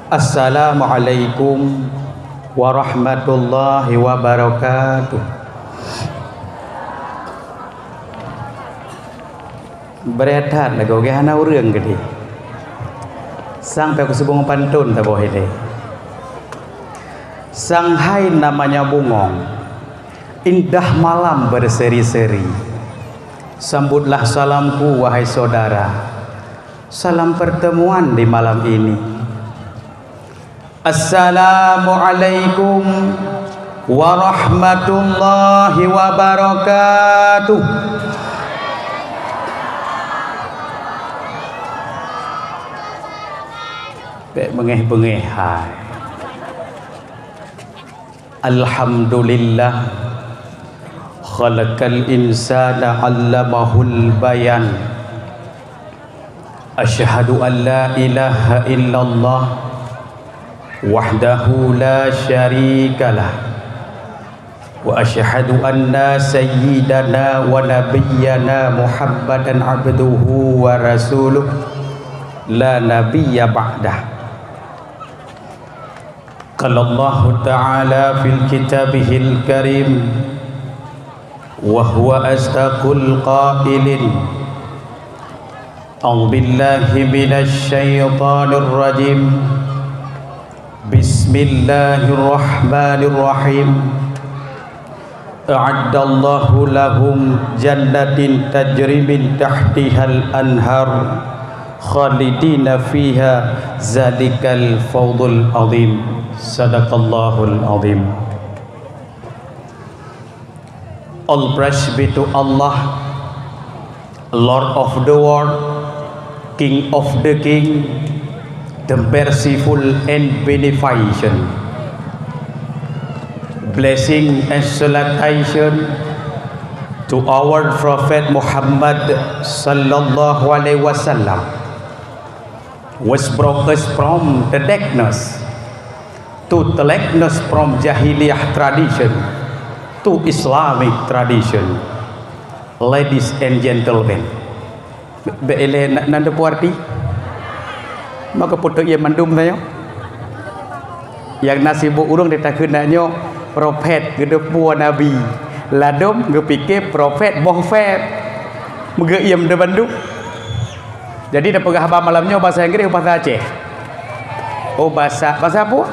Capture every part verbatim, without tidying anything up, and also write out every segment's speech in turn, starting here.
Assalamualaikum warahmatullahi wabarakatuh. Beureuhat lagoe geuh hana ureuëng keudeh. Sang pih kuseubung pantôn taboh ilée. Sang hai namanya bungong, indah malam berseri-seri. Sambutlah salamku, wahai saudara. Salam pertemuan di malam ini. Assalamualaikum warahmatullahi wabarakatuh. Bék beungéh-beungéh hai. Alhamdulillah, khalaqal insana 'allamahul bayan. Asyhadu an la ilaha illallah wahdahu la syarikalah, wa asyhadu anna sayyidana wa nabiyyana Muhammadan abduhu wa rasuluh, la nabiyya ba'dah. Qala Allahu ta'ala fil kitabihil karim, wa huwa asdaqul qailin. A'udzu billahi minasy syaithanir rajim. Bismillahirrahmanirrahim. A'addallahu lahum jannatin tajri min tahtihal anhar khalidina fiha, zalikal fawzul azim. Sadaqallahul azim. All praise be to Allah, Lord of the world, King of the king, the merciful and beneficent. Blessing and salutation to our Prophet Muhammad sallallahu alaihi wasallam, which brought us from the darkness to the likeness, from jahiliyah tradition to Islamic tradition. Ladies and gentlemen, bék ilée na-, nan teupeue arti. Maka putôk ié mandum tanyoe. Nyang na sibuk ureuëng di takheun na nyoe, profet geuteupeue nabi. Ladôm geupike profet boh fet. Meugeuiem teuh bandum. Jadi, tapeugah haba malam nyoe basa Inggréh, basa Aceh. Oh, basa, basa peue?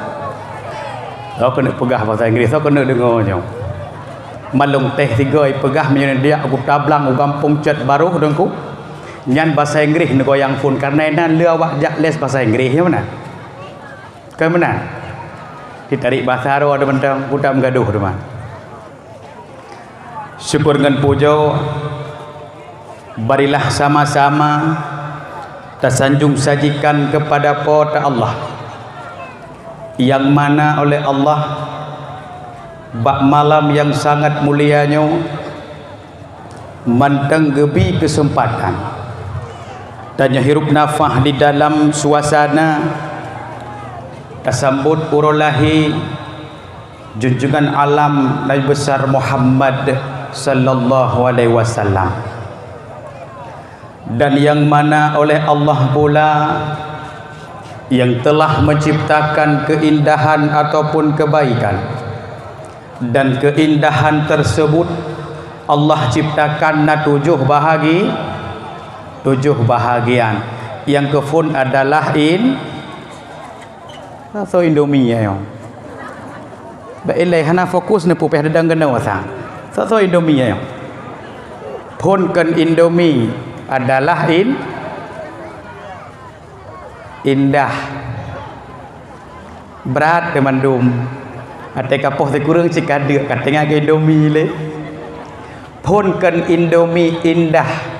Soe keuneuk peugah basa Inggréh, soe keuneuk deungoe nyoe. Malông teh tiga ipeugah meunyoe diak u Kuta Blang, u gampông Cot Barôh, Teungku. Nyan basa Inggréh neugoyang phon, kareuna inan lé awak jak les basa Inggréh, ya beuna? Kan beuna? Ditarék basa droe ada mantong, kutak meugadôh teuma. Syukur ngon pujoe, marilah sama-sama tasanjong sajikan keupada Po teu Allah, nyang mana oleh Allah bak malam nyang sangat mulia nyoe mantong geubri keuseumpatan tanyoe hirup nafah di dalam suasana tasambot uroe lahé Junjungan Alam Nabi Besar Muhammad sallallahu alaihi wasallam, dan yang mana oleh Allah pula yang telah menciptakan keindahan ataupun kebaikan, dan keindahan tersebut Allah ciptakan na tujoh bahagi, tujoh bahagian. Nyang keuphon adalah in-, Soe-soe Indomie nyoe? Bak ilée hana fokus neupupéh deudang keunoe sang. Soe-soe Indomie nyoe? Phon kon Indomie adalah in-, indah. Brat teumandum. Até kapoh sikureueng cit ka deuk, ka teuingat keu Indomie lé. Phon kon Indomie indah.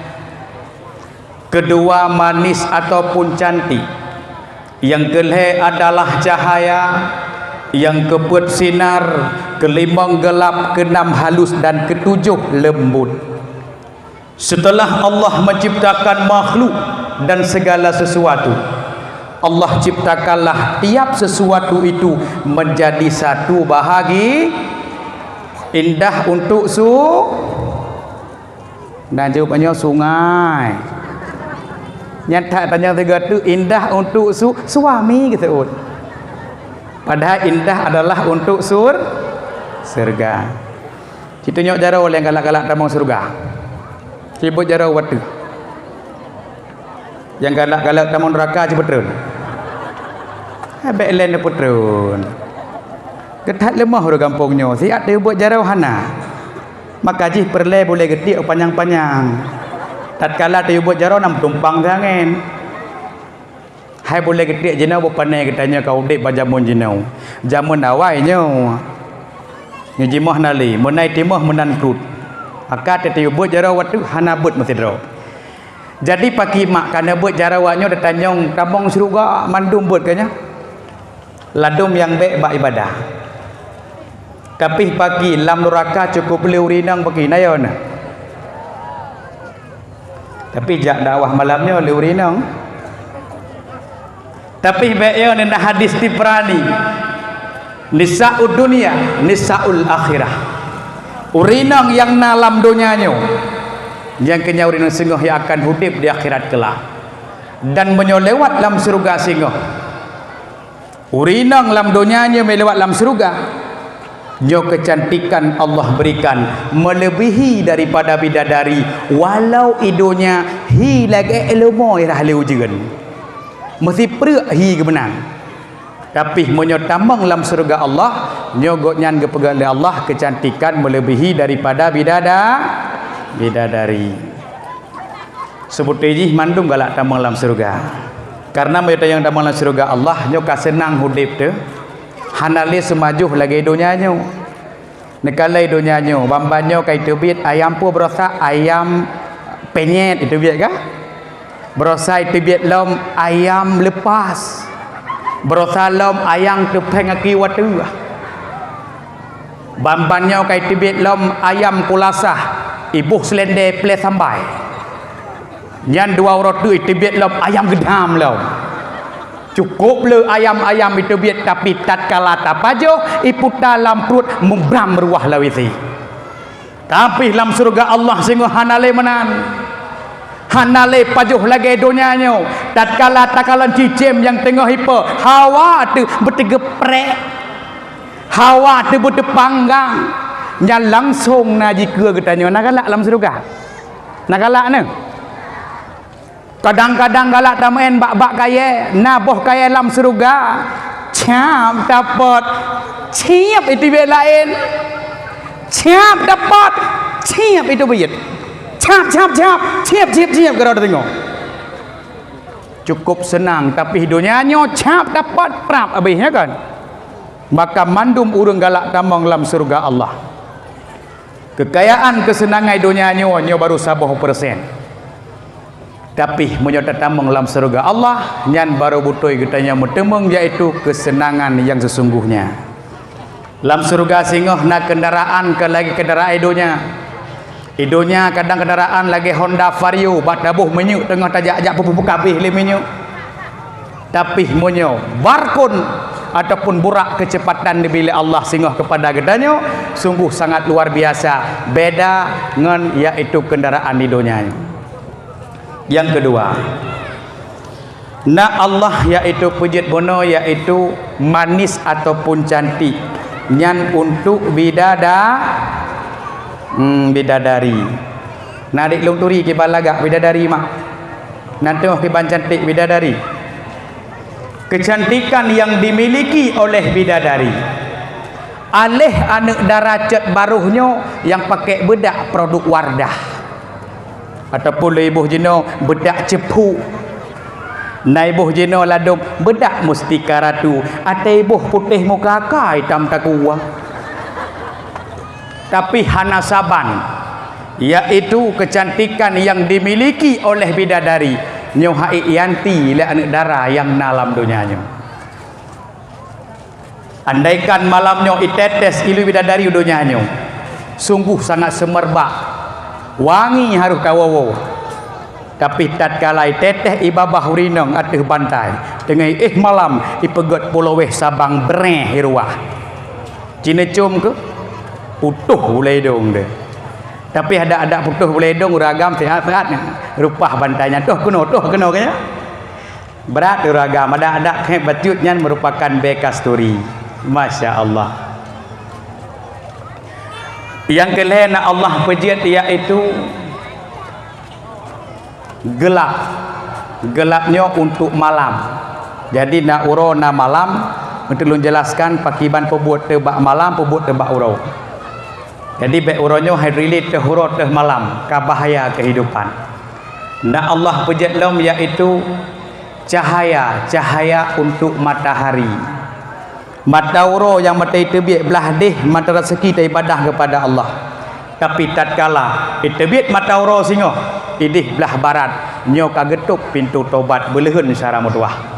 Keudua manis ataupun cantik. Nyang keulhée adalah cahaya, nyang keupeuet sinar, keulimong geulap, keunam halus, dan keutujoh leumbut. Setelah Allah menciptakan makhluk dan segala sesuatu, Allah ciptakanlah tiap sesuatu itu menjadi satu bahagi indah untuk su-, Na jaweueb nyoe sungai. Nyan that tanyong sigoe teuk indah untuk su-, suami geuseuôt. Padahai indah adalah untuk sur-, syurga. Situnyok jaroe nyang galak-galak tamong syurga. Sibot jaroe wateuh. Nyang galak-galak tamong neuraka cit peutreun. Habéh lén peutreun. Geuthat leumoh ureuëng gampông nyoe, siat teubot jaroe hana. Maka jih peureulée bulée geutiek panyang-panyang. Tatkala teubot jaroe na meutumpang siangén. Hai bulée geutiek jinoe beupanai geutanyoe ka udeb bak jameun jinoe. Jameun awai nyoe. Nyoe jimoh na lé, meunan timoh meunan krut. Maka teuteubiet jaroe wateuh hana beuet meusidroe. Jadi pakri mak ka neubeuet jaroe awaknyoe teutanyong tamong syeuruga mandum beuet ka nyan. Ladôm nyang bék bak ibadah. Tapi pakri lam nuraka cukôp lé ureuëng inong pakri na yo na. Tapi jak dakwah malam nyoe lé ureuëng inong. Tapi bék yo na hadis Tibrani. Nisa'ud dunya, nisa'ul akhirah. Ureuëng inong nyang na lam donya nyoe, nyang keu nyan ureuëng inong singoh nyang akan udeb di akhirat keulak. Dan meunyoe lewat lam syeuruga singoh, ureuëng inong lam donya nyoe meulewat lam syeuruga, nyoe keucantikan Allah berikan melebihi daripada bidadari, walau i donya hi lagée leumo irah lé ujeuen. Meusipreuk hi geumeunang. Tapi meunyoe tamong lam syeuruga Allah, nyoe gobnyan geupeugah lé Allah keucantikan melebihi daripada bidada-, bidadari. Seubeuté jih mandum galak tamong lam syeuruga. Kareuna meunyoe tanyong tamong lam syeuruga Allah, nyoe ka seunang udeb teuh, hana lé seumajoh lagée donya nyoe. Neukalon donya nyoe, ban-ban nyoe ka iteubiet ayam peue barosa, ayam penyet iteubiet ka? Barosa iteubiet lom ayam lepas. Barosa lom ayam teupeng aki wateuh. Ban-ban nyoe ka iteubiet lom ayam kulasah, iboh seulendé plé sambai. Nyan dua uroe teuk iteubiet lom ayam geudam lom. Cukôp le ayam-ayam iteubiet, tapi tatkala tapajoh, iputa lam pruet mubram ruah lawisi. Tapi lam syeuruga Allah singoh hana lé meunan. Hana lé pajoh lagée donya nyoe. Tatkala takalon cicém nyang teungoh ipe, hawa teuh beuteugeuprek. Hawa teuh beuteupanggang. Nyan langsong na jikeue geutanyoe na galak lam syeuruga. Na galak neuh. Kadang-kadang galak tameu'en bak-bak kayée, na boh kayée lam syeuruga. Cap tapot, ciep iteubiet laén. Cap tapot, ciep iteubiet. Cap, cap, cap, ciep, ciep, ciep, keudroe teungoh. Cukôp seunang, tapi donya nyoe cap tapot prap abéh, nyan kan? Maka mandum ureuëng galak tamong lam syeuruga Allah. Keukayaan keuseunangan donya nyoe, nyoe baru saboh persen. Tapi meunyoe tatamong lam syeuruga Allah, nyan baru beutôi geutanyoe meuteumeung, yaitu keuseunangan nyang seusungguhnya. Lam syeuruga singoh na keundaraan keu lagée keundaraan donya. I donya kadang keundaraan lagée Honda Vario, bak taboh minyeuk teungoh tajak-jak peupeuka abéh lé minyeuk. Tapi meunyoe barkon ataupun burak keucepatan neubri lé Allah singoh keupada geutanyoe, sungguh sangat luar biasa, beda ngon yaitu keundaraan di donya nyoe. Nyang keudua, na Allah yaitu peujeuet bunoe yaitu manis ataupun cantik, nyan untuk bidada-, hmm, bidadari. Na dik lôn turi kiban lagak bidadari mak. Na teuh kiban cantik bidadari. Kecantikan yang dimiliki oleh bidadari. Aléh aneuëk dara cot barôh nyoe nyang pakai beudak produk Wardah. Ataupun lé iboh jinoe beudak ceuphu. Na iboh jinoe ladôm beudak mustika ratu. Até iboh putéh muka ka itam takua. Tapi hana saban, yaitu keucantikan nyang dimiliki oleh bidadari, nyoe hai ianti lé aneuëk dara nyang na lam donya nyoe. Andaikan malam nyoe itetes ilu bidadari u donya nyoe, sungguh sangat seumerbak, wangi harôh tawoe-woe. Tapi tatkala iteteh i babah ureuëng inong ateueh bantai, teungoh éh malam ipeugét pulo wéh sabang breh i ruah. Cineucom keuh, putôh bulée idong deh. Tapi adak-adak putôh bulée idong ureuëng agam seuhat-seuhat nyan. Rupah bantai nyan, toh keunoe, toh keunoe keu nyan. Brat ureueng agam, adak-adak khép bacut nyan meurupakan bée kasturi. Masya Allah. Nyang keu lhée na Allah peujeuet yaitu geulab. Geulab nyoe untuk malam. Jadi na uroe na malam, untuk lôn jelaskan pakiban peubuet teuh bak malam, peubuet teuh bak uroe. Jadi bék uroe nyoe hai rili teuh uroe teuh malam, ka bahaya kehidupan. Na Allah peujeuet lom yaitu cahaya, cahaya untuk matahari. Mata uroe nyang mata iteubiet blah deh mata raseuki taibadah kepada Allah. Tapi tatkala iteubiet mata uroe singoh, ideh blah barat, nyoe ka geutôp pintoe tobat beuleuheun syara meutuwah.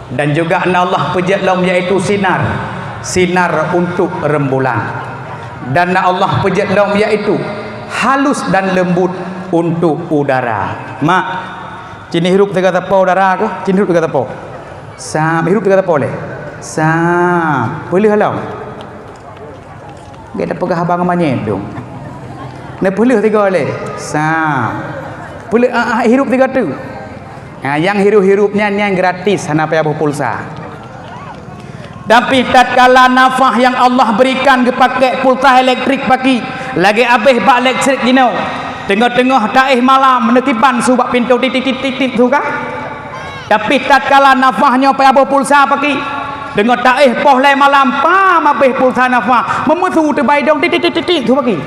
Dan juga na Allah peujeuet lom yaitu sinar, sinar untuk rembulan. Dan na Allah peujeuet lom yaitu halus dan lembut untuk udara. Mak, cit neuhirup sigoe sapo udara keuh? Cit neuhirup sigoe sapo? Sa, hirup sigoe sapo lé? Sa, peuleueh lom. Gata peugah haba ngon manyét dong. Neupeuleueh sigoe lé. Sa. Peuleueh, ah, ah, hirup sigoe teuk. Ha, nyang hirup-hirup nyan, nyan gratis, hana payah boh pulsa. Tapi tatkala nafah nyang Allah berikan geupakék pulsa elektrik paki, lagée abéh bak elektrik jinoe. Teungoh-teungoh taéh malam, neukiban su bak pintoe titit-titit-titit su ka. Tapi tatkala nafah nyoe payah boh pulsa paki, teungoh taéh poh lhée malam, pam abéh pulsa nafah, meumeusu teubai dong titit-titit-titit su paki.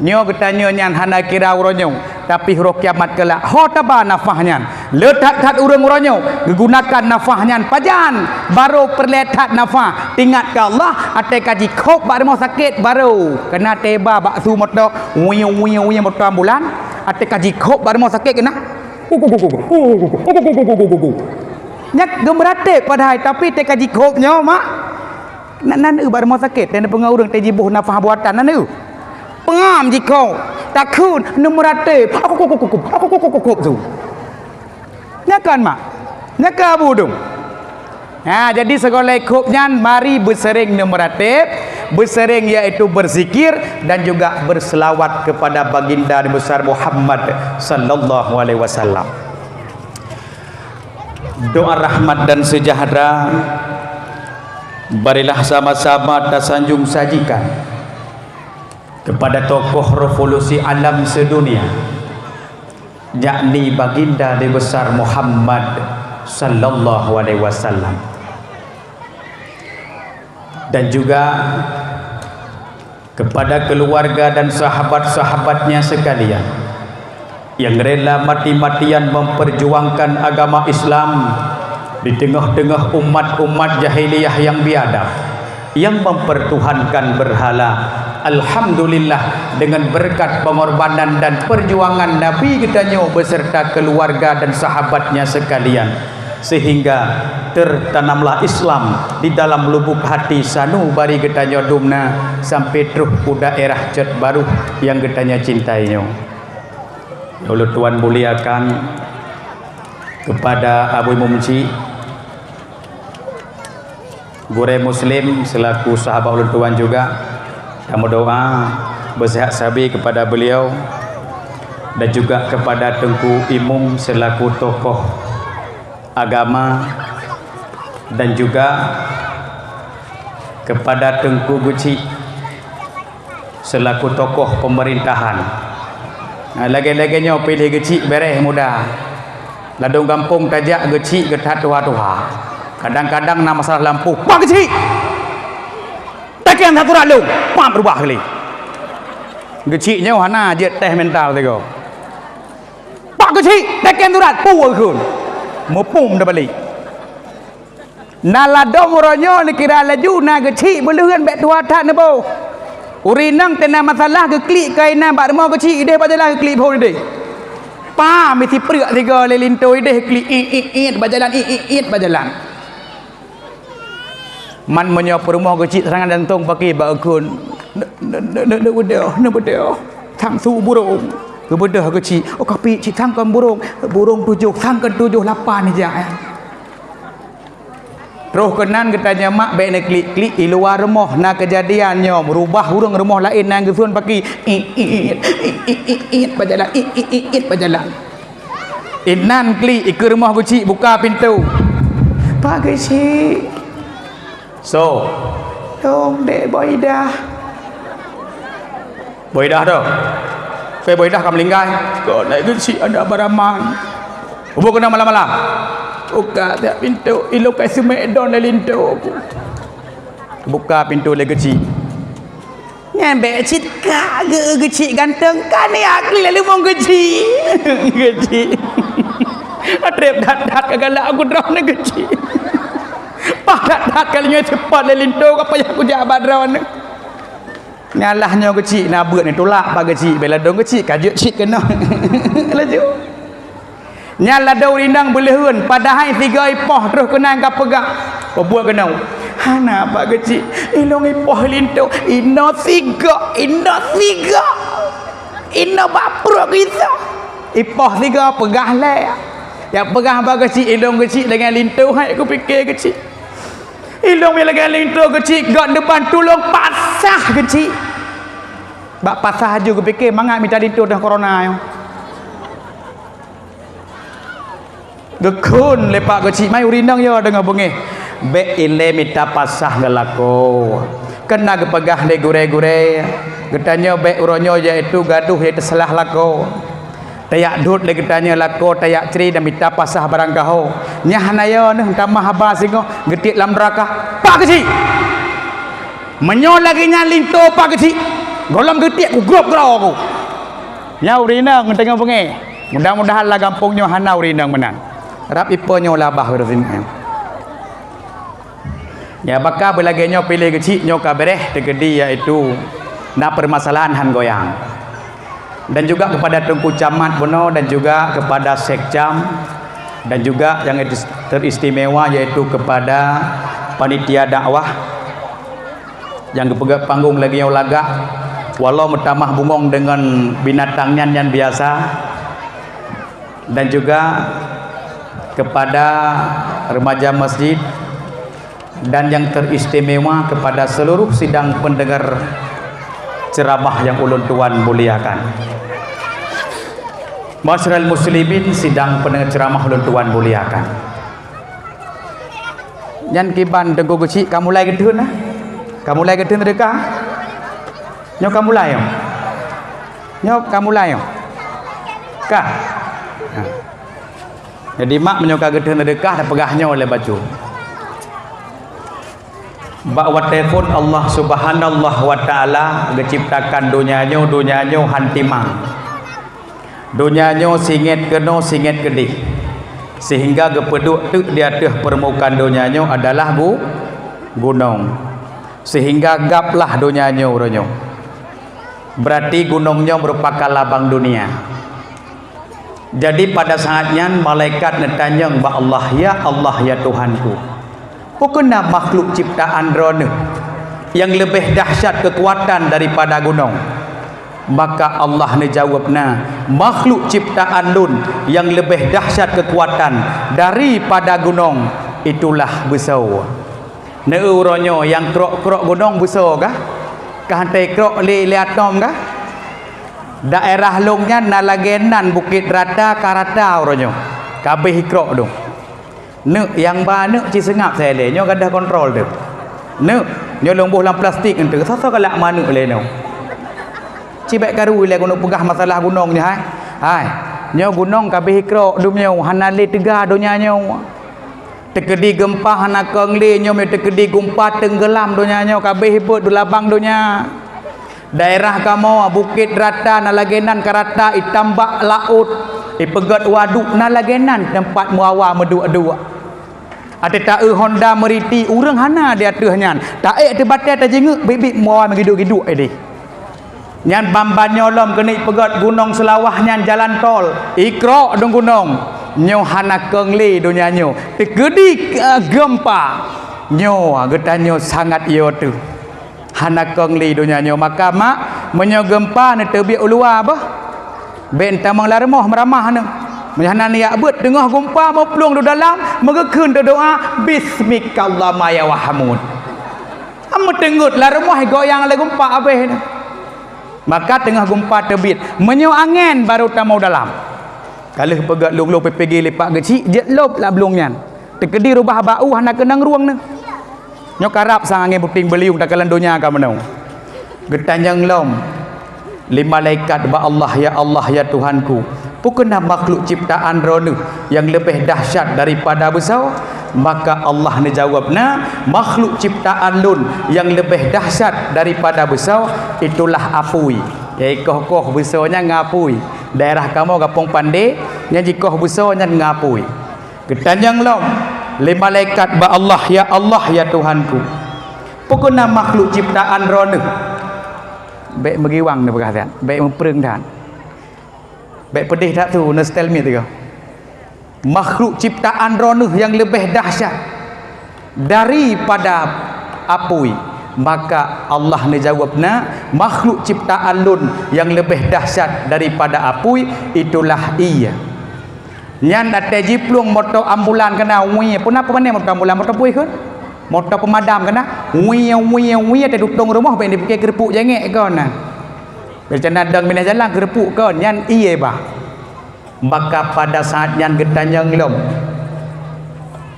Nyoe geutanyoe nyan hana kira uroe nyoe, tapi uroe kiamat keulak ho taba nafah nyan. Le that-that ureuëng uroe nyoe geugunakan nafah nyan pajan, barô peureulée that nafah. Ingat keu Allah, até ka jikhôb bak rumoh sakét barô keuna teuba bak su moto, wiu-wiu-wiu moto ambulan, até ka jikhôb bak rumoh sakét keuna. Nyak geumeuratéb padahai, tapi teuka jikhôb nyoe, mak. Nan, nan eu bak rumoh sakét, dan peungoh ureuëng teujiboh nafah buatan, nan eu. Peungam jikhôb, takheun, neumeuratéb. Aku khôb, khôb, khôb, aku khôb, khôb, khôb, khôb, tu. Nyakan, mak. Nyaka budung. Ha, jadi seugolai khôb nyan, mari beusereng neumeuratéb, beusereng yaitu berzikir dan juga berselawat kepada Baginda Nabi Besar Muhammad sallallahu alaihi wasallam. Doa rahmat dan sejahtera, marilah sama-sama tasanjung sajikan kepada tokoh revolusi alam sedunia, yakni Baginda Nabi Besar Muhammad sallallahu alaihi wasallam. Dan juga kepada keluarga dan sahabat-sahabatnya sekalian yang rela mati-matian memperjuangkan agama Islam di tengah-tengah umat-umat jahiliyah yang biadab, yang mempertuhankan berhala. Alhamdulillah, dengan berkat pengorbanan dan perjuangan Nabi geutanyoe beserta keluarga dan sahabatnya sekalian, sehingga tertanamlah Islam di dalam lubuk hati sanubari geutanyoe dumna sampai troh u daerah Cot Barôh nyang geutanyoe cintai nyoe. Ulôn tuan muliakan kepada Abu Imum Chik, gurée Muslim selaku sahabat ulôn tuan juga, tameudoa beusehat sabe kepada beliau dan juga kepada Teungku Imum selaku tokoh agama dan juga kepada Teungku Geuchik selaku tokoh pemerintahan. Nah, lagée-lagée nyoe piléh Geuchik bereh muda. Ladôm gampông tajak Geuchik geuthat tuha-tuha. Kadang-kadang na masalah lampu, "Pak Geuchik! Teken satu rak lôn!" Pam rubah kali. Geuchik nyoe hana jeuet teh mental sigoe. "Pak Geuchik, teken surat!" Puwoe kheun. Meupum dah balik. Na ladôm uroe nyoe neukira laju na Geuchik beuleuheun bék tuha that neuboh. Ureueng inong teuna masalah geuklik keu inan bak rumoh Geuchik ideh bak jalan geuklik phon ideh. Pam isi preuk sigoe lé linto ideh klik iet, iet, iet bak jalan, iet, iet, iet bak jalan. Man meunyoe peurumoh Geuchik serangan jantong paki bak eukheun, "Neubeudôh, neubeudôh, neubeudôh. Sang su burông." Geubeudôh Geuchik, "Oh, kapiek cit sang kon burông. Burông tujoh, sang kon tujoh, lapan ija." Troh keunan geutanyoe mak bék neuklik-klik i luwa rumoh na keujadian nyoe, meurubah ureueng rumoh laén na geuthon paki, "Iet, iet, iet, iet, iet, iet, bak jalan, iet, iet, iet, iet, bak jalan." Inan klik, ikeue rumoh Geuchik, buka pintoe. "Pak Geuchik." "Soe?" "Lôn Dek Boidah." "Boidah toh? Soe Boidah ka meuninggai?" "Kon, Dek Geuchik, aneuk Abah Rahman." "Hubung keunoe malam-malam?" "Buka tiep pintoe, ilôn ka seumek don lé linto." Buka pintoe lé Geuchik. Nyan bèk cit ka geu-, Geuchik ganteng, ka neujak klik lé lubông Geuchik. Geuchik. Trép that-that ka galak aku droeneuh Geuchik. Paih that-that ka lheueh nyoe seupôt lé linto ka payah kujak bak droeneuh. Nyan lah nyoe Geuchik na beuet ni tulak bak Geuchik, bèk ladôm Geuchik ka jeuet cit keunoe. Laju. Nyan ladôm ureueng inong beuleuheuen, padahai sigoe ipoh troh keunan ka peugah. Peubuet keunoe. "Hana, Pak Geuchik, ilôn ipoh linto, inoe sigoe, inoe sigoe. Inoe bak pruet gisa." Ipoh sigoe peugah lé. Nyang peugah bak Geuchik, ilôn Geuchik lagèe linto hai kupike Geuchik. Ilôn lagèe linto Geuchik, göt neubantu lôn pasah Geuchik. Bak pasah aju geupike mangat mita linto teuh corona nyoe. Geukheun lé Pak Geuchik, mai ureueng inong yo deungoe beungéh. Bèk ilèe mita pasah ngon lakoe. Kan na geupeugah lé gurèe-gurèe, geutanyoe bèk uroe nyoe yaitu gadôh nyang teuselah lakoe. Tajak dot lé geutanyoe lakoe, tajak cre dan mita pasah barang gaho. Nyan hana yo neuh tamah haba singoh geutiek lam neuraka. Pak Geuchik! Meunyoe lagèe nyan linto Pak Geuchik, gohlom geutiek kugrôp keudroe ku. Nyan ureueng inong teungoh beungéh. Mudah-mudahan lam gampông nyoe hana ureueng inong meunan. Rab ipo nyoe labah ureueng inong. Ya, baka beulagèe nyoe piléh Geuchik nyoe ka beureh teukeudi, yaitu na permasalahan han goyang. Dan juga kepada Teungku Camat bunoe dan juga kepada Sekcam dan juga yang teris-, teristimewa yaitu kepada panitia dakwah nyang geupeugöt panggong lagèe nyoe lagak, walau meutamah bungöng deungon binatang nyan, nyan biasa, dan juga kepada remaja masjid, dan yang teristimewa kepada seluruh sidang pendengar ceramah yang ulôn tuan muliakan. Ma'asyiral muslimin, sidang pendengar ceramah ulôn tuan muliakan. Nyan kiban Teungku Geuchik ka mulai geutheun, ah. Ka mulai geutheun seudeukah? Nyoe ka mulai, nyoe? Nyoe ka mulai, nyoe? Ka? Ha. Jadi, mak meunyoe ka geutheun seudeukah, tapeugah nyoe lé bacut. Bak watèe phon Allah Subhanahu wa Ta'ala geuciptakan donya nyoe, donya nyoe han timang. Donya nyoe singét keunoe, singét keudeh. Sehingga geupeuduek teuk di ateueh peurmukaan donya nyoe adalah gu-, gunong. Sehingga gablah donya nyoe uroe nyoe. Berarti gunong nyoe meurupakan labang dunia. Jadi, pada saat nyan, malaikat neutanyong bak Allah, "Ya Allah, ya Tuhanku, peu keunan makhluk ciptaan Droeneuh nyang leubeh dahsyat keukuatan daripada gunong?" Maka Allah neujaweueb, "Na, makhluk ciptaan Lôn nyang leubeh dahsyat keukuatan daripada gunong, itulah beusoe." Neu uroe nyoe nyang krok-krok gunong beusoe kah? Ka hana krok lé, lé atom kah? Daerah lôn nyan na lagèe nan Bukét Rata ka rata uroe nyoe. Ka abéh ikrok dong. Neuk nyang ba neuk ci seungab sailée nyoe gadoh kontrol teuh. Neuk, nyoe lôn boh lam plastik eunteuk, soe-soe galak manök lé nyoe. Ci bèk karu ilée keuneuk peugah masalah gunong nyoe hai. Hai, nyoe gunong ka abéh ikrok dum nyoe, hana lé teuga donya nyoe. Teukeudi geumpa hana kong lé nyoe, meu teukeudi geumpa teunggeulam donya nyoe, ka abéh beuet dum labang donya. Daerah kamoe Bukét Rata na lagèe nan ka rata, itambak laôt, ipeugöt waduk na lagèe nan teumpat meuawa meuduek-duek. Até taeu honda meuriti ureuëng hana di ateueh nyan, taék teubatée tajingeuk biet-biet meuawa meugiduek-giduek idéh. Nyan ban-ban nyoe lom keuneuk peugöt Gunong Seulawah nyan jalan tol, ikrok dong gunong. Nyoe hana kong lé donya nyoe, teukeudi, eh, geumpa. Nyoe geutanyoe sangat yo teuh. Hana kong lé donya nyoe, maka mak, meunyoe geumpa neuteubiet u luwa beuh. Bèk tamong lam rumoh meuramah nyoe. Meunyoe hana neujak beuet, teungoh geumpa meuplueng di dalam, meugeukheun teudoa, "Bismikallahumma ya Wahhamud." Meuteungeut lam rumoh goyang lé geumpa abéh nyoe. Maka teungoh geumpa teubiet, meunyoe angén baru tamong dalam. Ka lheueh peugöt lôn-lôn P P G lé Pak Geuchik, jeuet lom lam blueng nyan. Teukeudi rubah bak u hana keunong rueng neuh. Nyoe karab sang angén puting beuliueng takalon donya ka meunoe. Geutanyong lom lé malaikat bak Allah, "Ya Allah, ya Tuhanku, peu keuh na makhluk ciptaan Droeneuh nyang leubeh dahsyat daripada beusoe?" Maka Allah neujaweueb, "Na, makhluk ciptaan Lôn nyang leubeh dahsyat daripada beusoe, itulah apui." Nyang ikoh-koh beusoe nyan ngon apui. Daerah kamoe Gampông Pandé, nyang jikoh beusoe nyan ngon apui. Geutanyong lom lé malaikat bak Allah, "Ya Allah, ya Tuhanku, peu keuh na makhluk ciptaan Droeneuh?" Bék meugiwang neupeugah that, bék meupreueng that. Bék peudeh that su, neusetel miet tiga. "Makhluk ciptaan Droeneuh nyang leubeh dahsyat daripada apui?" Maka Allah neujaweueb, "Na, makhluk ciptaan Lôn nyang leubeh dahsyat daripada apui, itulah ie." Nyan watée jiplueng moto ambulan keunan, wie, peue na peumané moto ambulan, moto peue kheun? Moto peumadam keunan, wie, wie, wie, watée tutong rumoh bék neupike keureupuk jangét kon na. Rencana dong binéh jalan keureupuk kon, nyan ie bah. Maka pada saat nyan geutanyong lom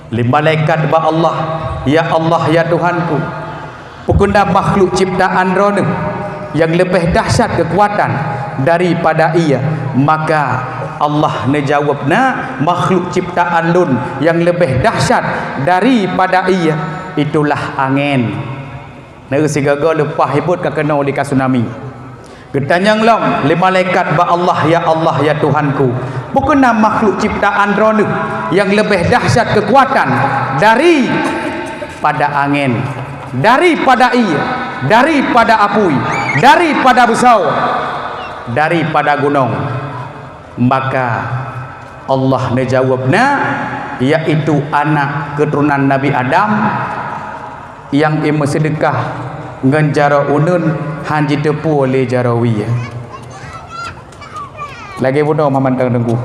lé malaikat bak Allah, "Ya Allah, ya Tuhanku, peu keuh na makhluk ciptaan Droeneuh nyang leubeh dahsyat keukuatan daripada ie?" Maka Allah neujaweueb, "Na, makhluk ciptaan Lôn nyang leubeh dahsyat daripada ie, itulah angén." Neu sigoe-goe leupah ibuet ka keunoe di ka tsunami. Geutanyong lom lé malaikat bak Allah, "Ya Allah, ya Tuhanku, peu keuh na makhluk ciptaan Droeneuh nyang leubeh dahsyat keukuatan daripada angén, daripada ie, daripada apui, daripada beusoe, daripada gunong?" Maka Allah neujaweueb, "Na, yaitu anak keuturonan Nabi Adam nyang imeuseudekah ngon jaroe uneuen han jiteupue lé jaroe wie." Lagée bunoe mantong teungku.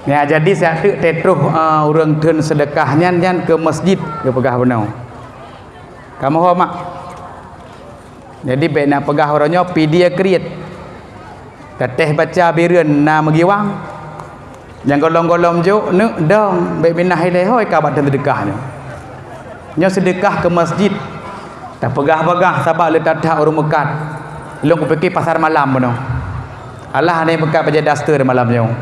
Nyan jadi siat teuk teutroh, eh, ureuëng theun seudeukah nyan, nyan keu masjid geupeugah bunoe. Kamoe ho mak. Jadi bék na peugah uroe nyoe pidie kriet. Tatéh baca bireuen na meugiwang. Nyang golom-golom jok neuk dong, bék minah ilée hôi ka bak seudeukah nyoe. Nyoe seudeukah keu masjid. Tapeugah-peugah sabab le that-that ureuëng meukat. Lôn kupike pasar malam bunoe. Alah aneuëk meukat bajée daster malam nyoe.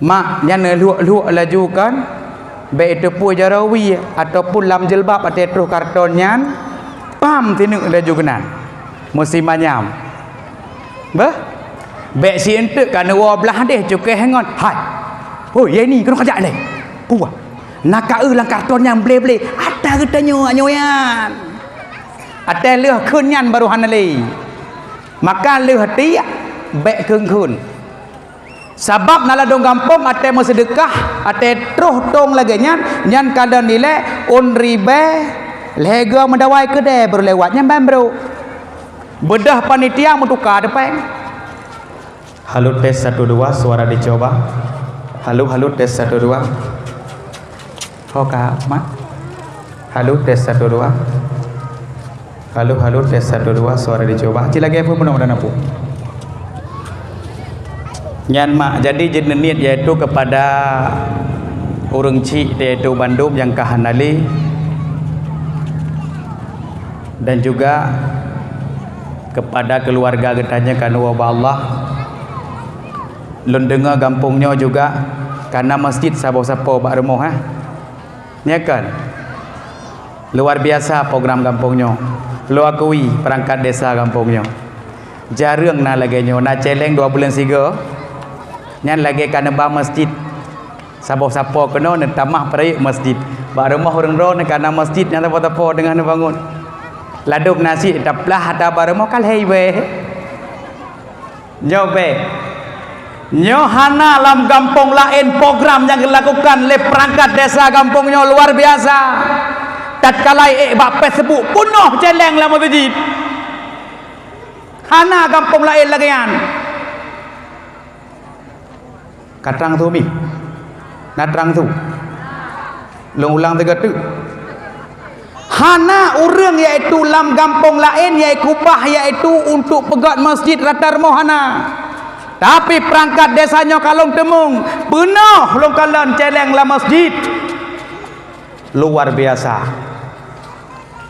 Mak nyan lhuek-lhuek laju kan, bék teupue jaroe wie ataupun lam jilbab até troh karton nyan, pam sineuk laju keunan. Meusimanyam. Beuh? Bék sieunteuek ka neuwoe blaih deh cukéh ngon, "Hai! Hoi, Yeni, keunoe kajak lé! Puwah! Na ka eu lam karton nyan ble-ble, ata geutanyoe nyoe nyan!" Até lheueh kheun nyan baru hana lé. Maka lheueh tiek, bék kheun-kheun. Sabab na ladôm gampông até meuseudeukah, até troh tông lagée nyan, nyan ka lheueh nilai ôn ribée lhée goe meudawai keudée baru lewat nyan ban brok. Beudôh panitia meutuka teupeng. Halo, tes satu dua, suara dicoba. Halo, halo, tes satu dua. Ho ka, Mak? Halo, tes satu dua. Halo, halo, tes satu dua, suara dicoba. Cit lagée peue meunoe dan apui. Nyan mak, jadi jeuet neuniet yaitu kepada ureuëng chik yaitu bandum nyang ka hana lé dan juga kepada keluarga geutanyoe ka neuwoe bak Allah. Lôn deungoe gampông nyoe juga ka na masjid saboh sapoe bak rumoh, eh. Nya kan? Luar biasa program gampông nyoe. Lôn akui perangkat desa gampông nyoe. Jareueng na lagée nyoe, na céléng dua buleuen sigoe. Nyan lagée ka neuba masjid. Saboh sapoe keunoe neutamah peurayeuk masjid. Bak rumoh ureuëng droeneuh ka na masjid nyang sapoe-sapoe teungoh neubangun. Ladôm nasi taplah ata bak rumoh ka lhée iwée. Nyoe bék. Nyoe hana lam gampông laén program nyang geulakukan lé perangkat desa gampông nyoe luar biasa. Tatkala ék bak Facebook peunoh céléng lam meuseujid. Hana gampông laén lagée nyan. Ka trang su mi? Na trang su? Lôn ulang sigoe teuk. Hana ureuëng, yaitu lam gampông laén, yaitu bah, yaitu untuk peugét masjid rata rumoh hana. Tapi peurangkat desa nyoe ka lôn teumeung, peunoh lôn kalon céléng lam masjid. Luar biasa.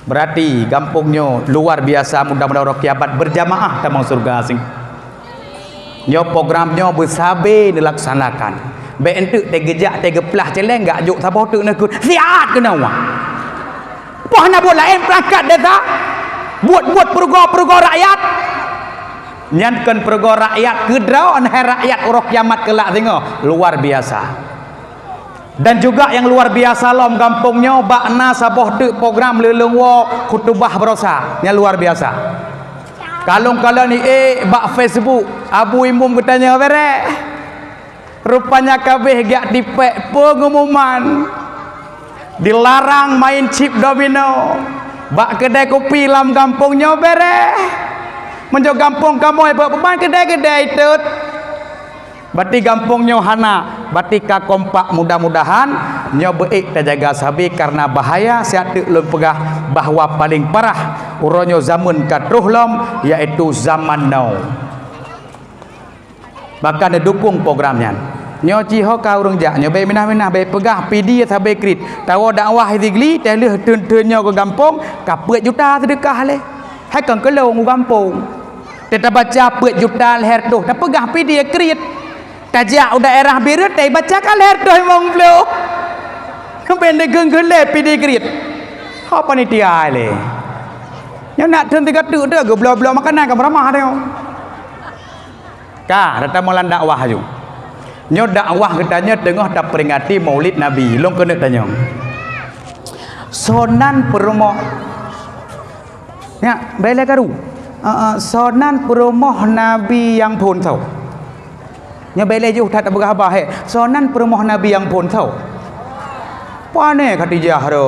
Berarti gampông nyoe luar biasa, mudah-mudahan uroe kiamat berjamaah tamong syurga sing. Nyoe program nyoe beusabe neulaksanakan. Bék enteuk teugeujak teugeuplah céléng gak jok saboh teuk neukheun siat keunoe. Poh na buet laén peurangkat desa, buet-buet peurugoe-peurugoe rakyat. Nyan kon peurugoe rakyat keudroe, hai rakyat uroe kiamat keulak singoh. Luar biasa. Dan juga nyang luar biasa lom gampông nyoe bak na saboh teuk program leuleueng woe khutubah baroesa. Nyang luar biasa. Kalon-kalon ié bak Facebook, Abu Imum geutanyoe bereh. Rupanya kabeh gak tipek pengumuman dilarang main chip domino bak kedai kopi lam gampông nyoe bereh. Meunyoe gampông kamoe bak peuban kedai-kedai teuet. Bati gampông nyoe hana, bati ka kompak, mudah-mudahan nyoe beuék tajaga sabe karena bahaya siat teuk lôn peugah bahwa paling parah uroe nyoe zaman ka troh lom, yaitu zaman now. Maka neudukong program nyan. Nyoe ciho ka ureuëng jak, nyoe bék minah-minah, bék peugah P D sabe kriet. Tawoe dakwah Izigli, teuh lheueh teun-teun nyoe keu gampông, ka peuet juta seudeukah lé. Hai kon keu lôn u gampông. Teuh tabaca peuet juta lhèe reutôh, tapeugah P D kriet. Tajak u daerah Bireuen, tabaca ka lhèe reutôh limong ploh. Sampai neugeuh-geuh lé P D kriet. Ho panitia lé. Nyoe nak teun tiga teuk deh, geubloe-bloe makanan ka meuramah deh. Ka, rata meulan dakwah aju. Nyoe dakwah geutanyoe teungoh taperingati Maulid Nabi. Lôn keuneuk tanyong. Soe nan peurumoh? Nyak, bèk lé karu. Heeh, soe nan peurumoh Nabi nyang phôn soe? Nyoe bèk lé jeuh that tapeugah haba, he. Soe nan peurumoh Nabi nyang phôn soe? Pane Khadijah ro.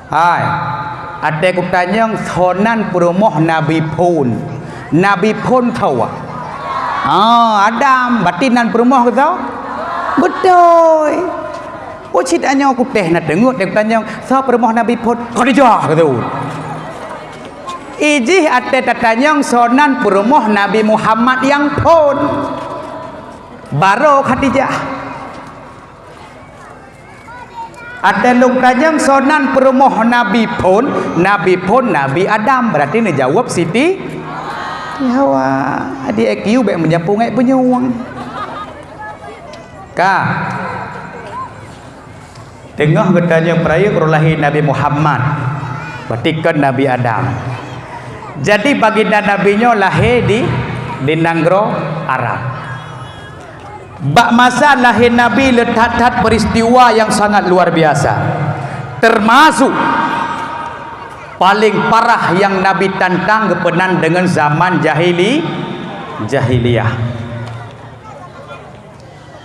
Hai, até kutanyong soe nan peurumoh Nabi phôn. Nabi phôn soe? Ah, Adam, berarti nan peurumoh keu soe? Beutôi. Oh, cit anyoe kutéh na teungeut, dek tanyong, soe peurumoh Nabi phôn? Khadijah, kata. Ijih até tatanyong soe nan peurumoh Nabi Muhammad nyang phôn. Baro Khadijah. Até lôn tanyong soe nan peurumoh Nabi phôn, Nabi phôn Nabi Adam, berarti neujaweueb Siti Hawa. Di I Q bék meunyapu ngai punyueng. Ka. Teungoh geutanyoe peurayeuk uroe lahé Nabi Muhammad, berarti kon Nabi Adam. Jadi baginda Nabi nyoe lahé di, di nanggroe Arab. Bak masa lahé Nabi le that-that peuristiwa nyang sangat luar biasa. Termasuk paléng parah nyang Nabi tantang geupeunan deungon zaman jahili, jahiliyah.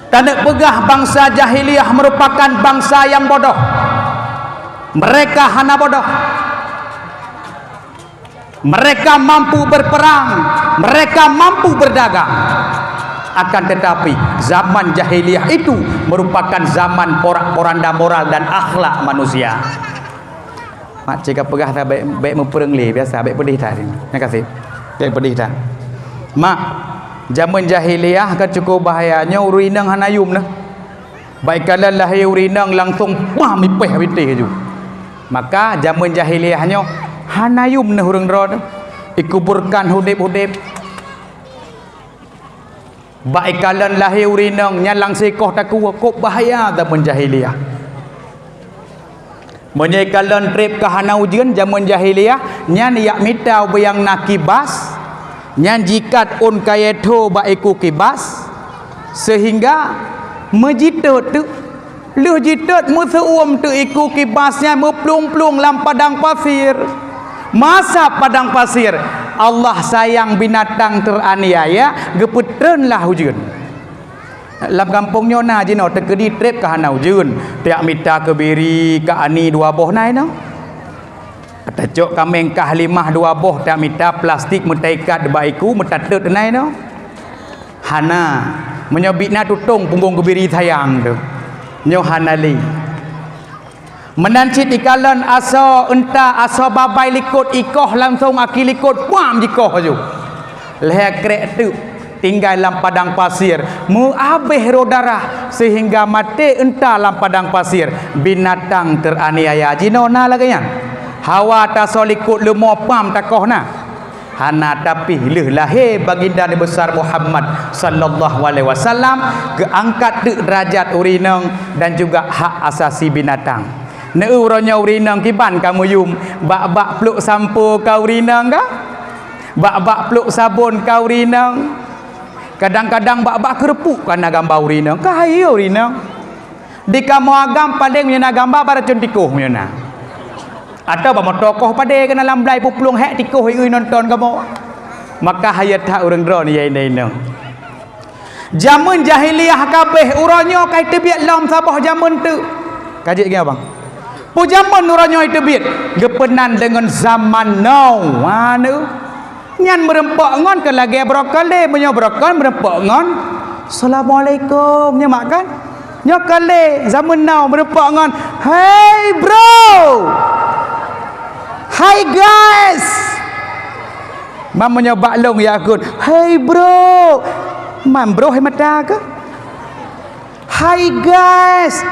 Taneuk peugah bansa jahiliyah meurupakan bansa nyang bodoh. Mereka hana bodoh. Mereka mampu berperang, mereka mampu berdagang. Akan tetapi, zaman jahiliyah itu merupakan zaman porak-poranda moral dan akhlak manusia. Mak cit ka peugah that bék, bék meupeureueng lé, biasa, bék peudeh that. Nyan ka sép. Bék peudeh that. Mak, jameun jahiliyah ka cukup bahaya. Nyoe ureueng inong hana yum neuh. Bak ikalon lahé ureueng inong langsong pah mipéh bitéh laju. Maka jameun jahiliyah nyoe hana yum neuh ureueng droe teuh. Ikuburkan udeb-udeb. Bak ikalon lahé ureueng inong nyan lam sikoh takue, kok bahaya jameun jahiliyah. Meunyoe ikalon treb ka hana ujeuen jameun jahiliyah, nyan ijak mita ubé nyang na kibas, nyan jiikat ôn kayée tho bak iku kibas, seuhingga meujitot teuk. Lheueh jitot meuseu-uem teuk iku kibas nyan meuplueng-plueng lam padang pasir. Masa padang pasir, Allah sayang binatang teraniaya, geupeutreunlah ujeuen. Lam gampông nyoe na jinoe teukeudi treb ka hana ujeuen, tajak mita keubiri, ka ani dua boh na inoe. Tacok kaméng kah limah dua boh, tajak mita plastik meutaikat bak iku, meutatot na inoe. Hana. Meunyoe bit na tutong punggong keubiri sayang teuh. Nyoe hana lé. Meunan cit ikalon asoe unta, asoe babai likot, ikoh langsong aki likot, puam jikoh laju. Lhée krek teuk tinggai lam padang pasir, meuabéh rôh darah sehingga maté unta lam padang pasir. Binatang teraniaya jinoe na lagée nyan. Hawa tasoe likot leumo puam takoh na. Hana tapi lheueh lahé Baginda Nabi Besar Muhammad sallallahu alaihi wasallam, geuangkat teuk derajat ureuëng inong dan juga hak asasi binatang. Neu uroe nyoe ureuëng inong kiban ka meuyum, bak-bak pluek sampo ka ureuëng inong ka? Bak-bak pluek sabon ka ureuëng inong? Kadang-kadang bak-bak keureupuk ka na gamba ureuëng inong, ka hai ureuëng inong. Di kamoe agam paleng meunyoe na gamba bak racun tikoh meunyoe na. Atawa bak meutokoh padé keunan lam blai puplueng hék tikoh ié nonton kamoe. Maka hayeu that ureuëng droeneuh ya inong-inong. Jameun jahiliyah kabéh uroe nyoe ka iteubiet lom saboh jameun teuk. Ka jeuet ngieng bang. Peue jameun uroe nyoe iteubiet geupeunan deungon zaman now. Ha neu. Nyan meureumpok ngon keu lagée brokoli, meunyoe brokoli meureumpok ngon assalamualaikum, nyoe mak kan? Nyoe kali zaman now meureumpok ngon hey bro, hi guys. Man meunyoe bak lôn ya kheun hey bro, man bro hai mata keu? Hi guys.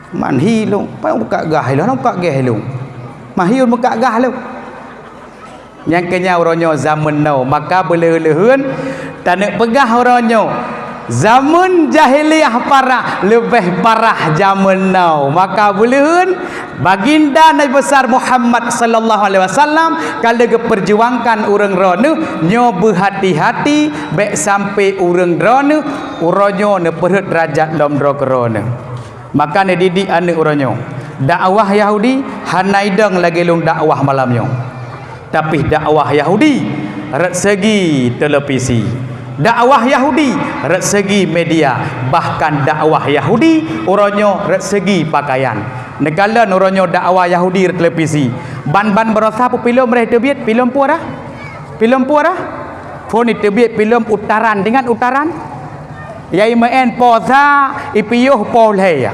Man hi lôn, pai meukat gah lôn, meukat geh lôn. Man hi lôn meukat gah lôn. Nyang keu nyan uroe nyoe zaman now, maka beuleuheun-leuheun taneuk peugah uroe nyoe, zaman jahiliyah parah leubeh parah zaman now. Maka beuleuheun Baginda Nabi Besar Muhammad sallallahu alaihi wasallam ka lheueh geupeurjuangkan ureuëng droeneuh nyoe beuhati-hati bék sampai ureuëng droeneuh uroe nyoe neupeurhot derajat lom droe keu droeneuh. Maka neudidik aneuëk uroe nyoe. Dakwah Yahudi hana idong lagée lôn dakwah malam nyoe. Tapi dakwah Yahudi rot segi televisi. Dakwah Yahudi rot segi media. Bahkan dakwah Yahudi uroe nyoe rot segi pakaian. Neukalon uroe nyoe dakwah Yahudi rot televisi. Ban-ban baroesa peue filem reh teubiet, filem peue rah? Filem peue rah? Phon iteubiet filem Utaran. Ingat Utaran? Yai meu'en poh sa, ipiôh poh lhée.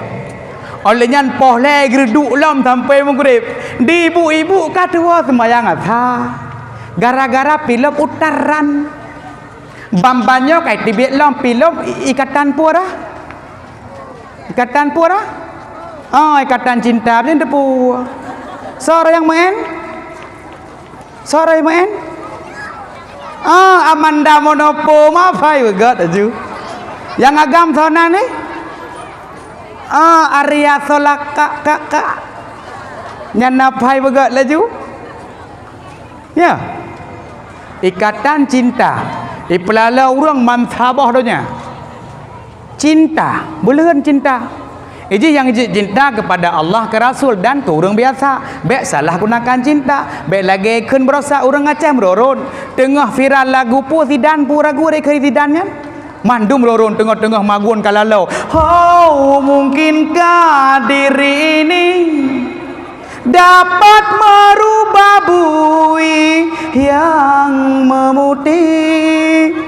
Óh lheueh nyan poh lhée geureuduk lom sampoe meugreb. Di ibu-ibu ka tuwoe seumayang asa. Gara-gara filem Utaran. Ban-ban nyoe ka iteubiet lom filem i-, ikatan peue rah? Ikatan peue rah? Oh, ikatan cinta, beutôi teupeu. Soe nyang meu'en? Soe meu'en? Ah, Amanda Monopo, ma phai beugöt laju. Nyang agam soe nan ni? Ah, Arya Solaka, kak, kak. Nyan na phai beugöt laju. Ya. Ikatan cinta. Ipeulala ureuëng mansaboh donya. Cinta, buleuen cinta. Iji nyang jeuet cinta kepada Allah, ke Rasul, dan ke ureuëng biasa. Bék salah gunakan cinta. Bék lagée kheun baroesa ureuëng Aceh meururôn. Teungoh viral lagu peue Zidan, peue lagu rikeu Zidan nyan. Mandum rurôn teungoh-teungoh magun ka laloe. Ho, mungkinkah diri ini dapat merubah bui yang memutih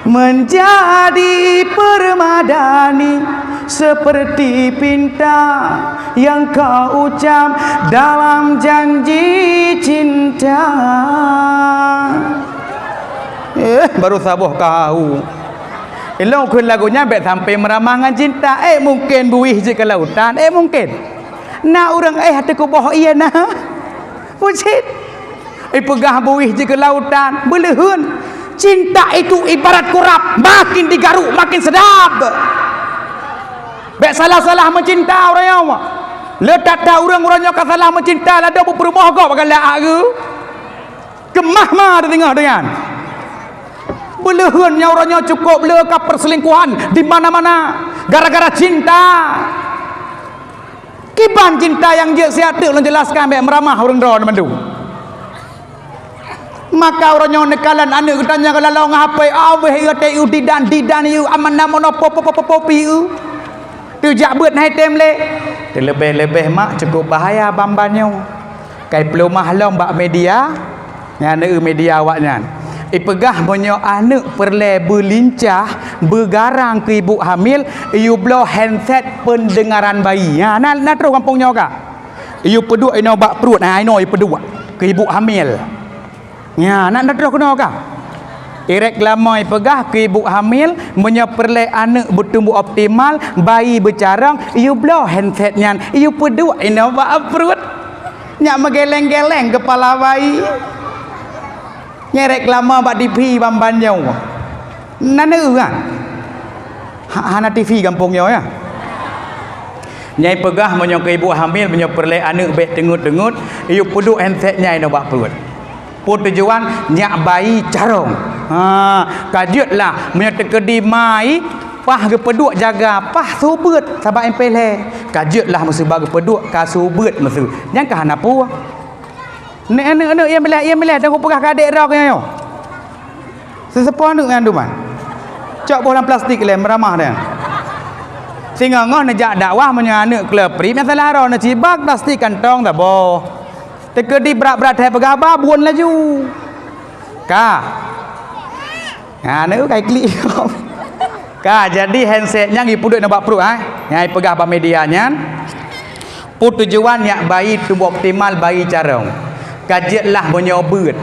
menjadi permadani seperti pinta yang kau ucap dalam janji cinta. Eh, baru saboh kau. Ilong kheun lagu nyan bék sampai meuramah ngon cinta. Eh, mungkin buih jeuet keu lautan. Eh, mungkin. Na ureuëng éh ateueh kuboh ié na. Bucit. Ipeugah buih jeuet keu lautan, beuleuheun. Cinta itu ibarat kurab, makin digaruk makin sedap. Bék salah-salah meucinta ureuëng nyoe. Le that-that ureuëng, ureuëng nyoe ka salah meucinta, ladôm beupeurumoh gob galak ageue. Keumah ma teudeungoh deungon. Beuleuheun nyoe ureuëng nyoe cukôp le ka perselingkuhan di mana-mana gara-gara cinta. Kiban cinta nyang jeuet siat teuk lôn jelaskan bék meuramah ureuëng droe mandum. Maka uroe nyoe neukalon aneuëk geutanyoe ka laloe ngon hapé, "Awéh, ié teu didan, didan ié aman na mono po, po, po, po, po, pi ié." Teujak beuet hai tem lé. Teuleubeh-leubeh mak cukup bahaya ban-ban nyoe. Kai peulumah lom bak media, nyan eu media awaknyan. Ipeugah meunyoe aneuëk peureulée beulincah, Beugarang keu ibu hamil, iyue bloe handset peundeungaran bayi. Ha, na, na troh gampông nyoe ka. Iyue peuduek inoe bak pruet, ha, inoe iyue peuduek keu ibu hamil. Nya, na, na troh keunoe ka. Irék lama ipeugah keu ibu hamil, meunyoe peureulée aneuëk beutumbuh optimal, bayi beucarông, iyue bloe handset nyan, iyue peuduek inoe bak pruet. Nyak meugeleng-geleng keupala bayi. Ngerek lama bak T V ban-ban nyoe. Na neu kan? Ha, hana T V gampông nyoe, ya. Nyai peugah meunyoe keu ibu hamil, meunyoe peureulée aneuëk bék teungeut-teungeut, iyue peuduek handset nyai nibak pruet. Peue tujuan? Nyak bayi carông. Ha, ka jeuet lah, meunyoe teukeudi mai, paih geupeuduek jaga, paih subeuet, sabab M P lhée. Ka jeuet lah, meuseuba geupeuduek, ka subeuet meuseu. Nyan ka hana peue. Neu-, neu-, neu-, ié miléh, ié miléh, dan kupeugah keu adék droe keuh nyoe. Seuseupôt aneuëk nyan duman. Cok boh lam plastik lé, meuramah nyan. Singoh-ngoh neujak dakwah meunyoe aneuëk kleuprieb nyang salah droe, neucibak plastik kantong saboh. Teukeudi brat-brat hai peugah haba, buon laju. Ka. Ha, neu kai klik. Ka, jadi handset nyan ipeuduek nibak pruet, ha. Nyang ipeugah bak media nyan. Peue tujuan nyak bayi tuboh optimal bayi carông. Ka jeuet lah meunyoe beuet.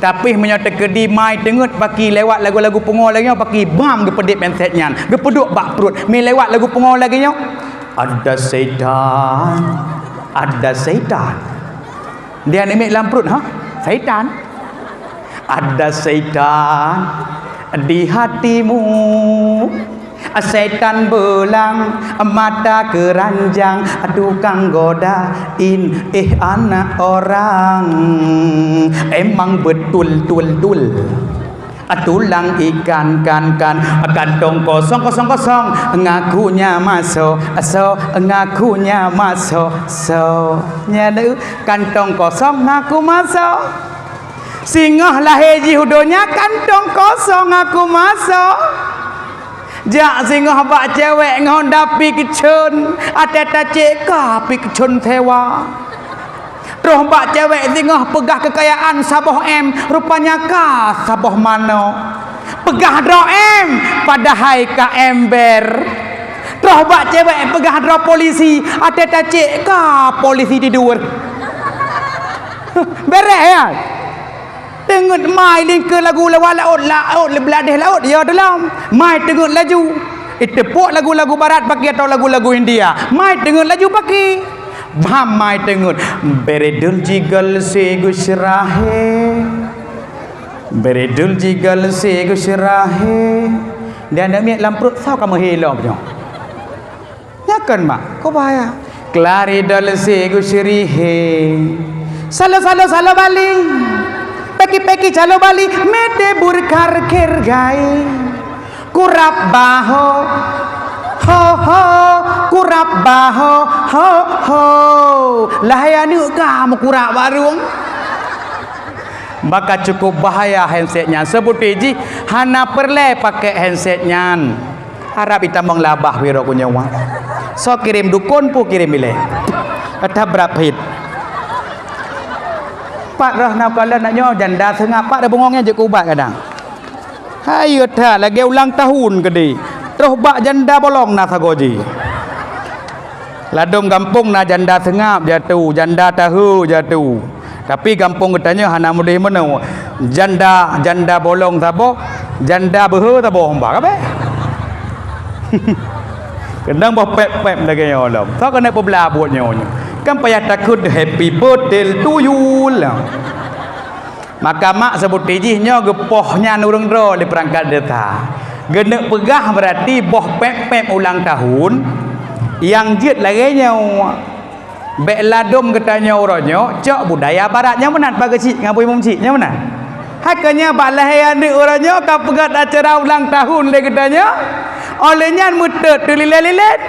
Tapi meunyoe teukeudi mai teungeut paki lewat lagu-lagu pungo lagée nyoe paki bam geupeudeb handset nyan. Geupeuduek bak pruet. Mi lewat lagu pungo lagée nyoe. Ada setan. Ada setan. Dia nimiek lam pruet, ha? Setan. Ada setan di hatimu. Setan belang mata keranjang, tukang godain, eh, anak orang. Emang betul, tul, tul. Tulang ikan, kan, kan, kantong kosong, kosong, kosong, ngakunya masuk, so, ngakunya masuk, so. Nyan, kantong kosong ngaku masuk. Singoh lahé jih u donya kantong kosong ngaku masuk. Jak singoh bak cewek ngon dapi keuchon, até tacek ka pi keuchon sewa. Troh bak cewek singoh peugah keukayaan saboh M, rupanya ka saboh manok. Peugah droe M, padahai ka ember. Troh bak cewek peugah droe polisi, até tacek ka polisi tidur. Bereh ya? Teungeut mai lingkeue lagu lewat laôt, laôt, beuladeh laôt, ya dalam. Mai teungeut laju. Iteupuek lagu-lagu barat paki atau lagu-lagu India. Mai teungeut laju paki. Bam mai teungeut. Beredul jigal se gusrahe. Beredul jigal se gusrahe. Dan nak miet lam perut, sao kamu hilom nyoe. Nyakan mak, kau bahaya. Kelari dal se gusrihe. Salo, salo, salo bali. Peki, peki, calo bali. Mete burkar kergai. Kurap baho. Ho, ho. Kurap baho. Ho, ho. Lahai aneuk kamu kurap barung. Maka cukup bahaya handset nyan. Sebuti jih hana perle pakai handset nyan. Harap itamong labah wiro kunyawa. So kirim dukun pu kirim ilée. Kata berap hit. Pat roh na kala nak nyoe janda seungap pat dah bungong nyan jeuet keu ubat kadang. Hai that lagée ulang tahun keudeh. Troh bak janda bolong na sagoe jih. Ladom gampông na janda seungap jatu, janda tahe jatu. Tapi gampông geutanyoe hana mudeh meunoe. Janda, janda bolong saboh, janda beuhe saboh bah kabeh. Keunong boh pép-pép lagée nyoe lom. Soe keuneuk peublah buet nyoe nyoe. Kan payah takheun happy birthday to you lah. Maka mak sebuti jih nyoe geupoh nyan ureuëng droe lé peurangkat desa. Geuneuk peugah berarti boh pép-pép ulang tahun nyang jeuet lagée nyoe. Bék ladom geutanyoe uroe nyoe cok budaya barat nyang meunan, Pak Geuchik ngon Bui Mumcik nyang meunan. Hai keu nyan bak lahé aneuk uroe nyoe ka peugét acara ulang tahun lé geutanyoe. Óh lheueh nyan meutot teulilét-lilét.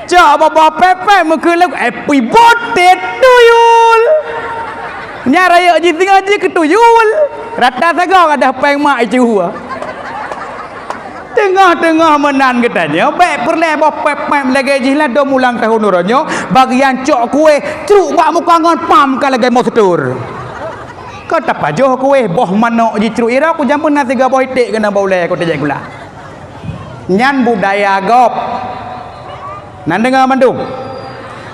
Cok boh-boh pép-pép meukeulok, "Happy birthday to you." Nyan rayeuk jih singoh jih keu tuyul. Rata sagoe gadôh péng mak icuhu. Teungoh-teungoh meunan geutanyoe, bék peureulée boh pép-pép lagée jih ladom ulang tahun uroe nyoe, bagian cok kueh, cruk bak muka ngon pam ka lagée monster. Ka tapajoh kueh, boh manok jicruk ira, ku jameun na siga boh iték keunan bak ulée, ku teujaék gula. Nyan budaya gob. Na deungoe mandum?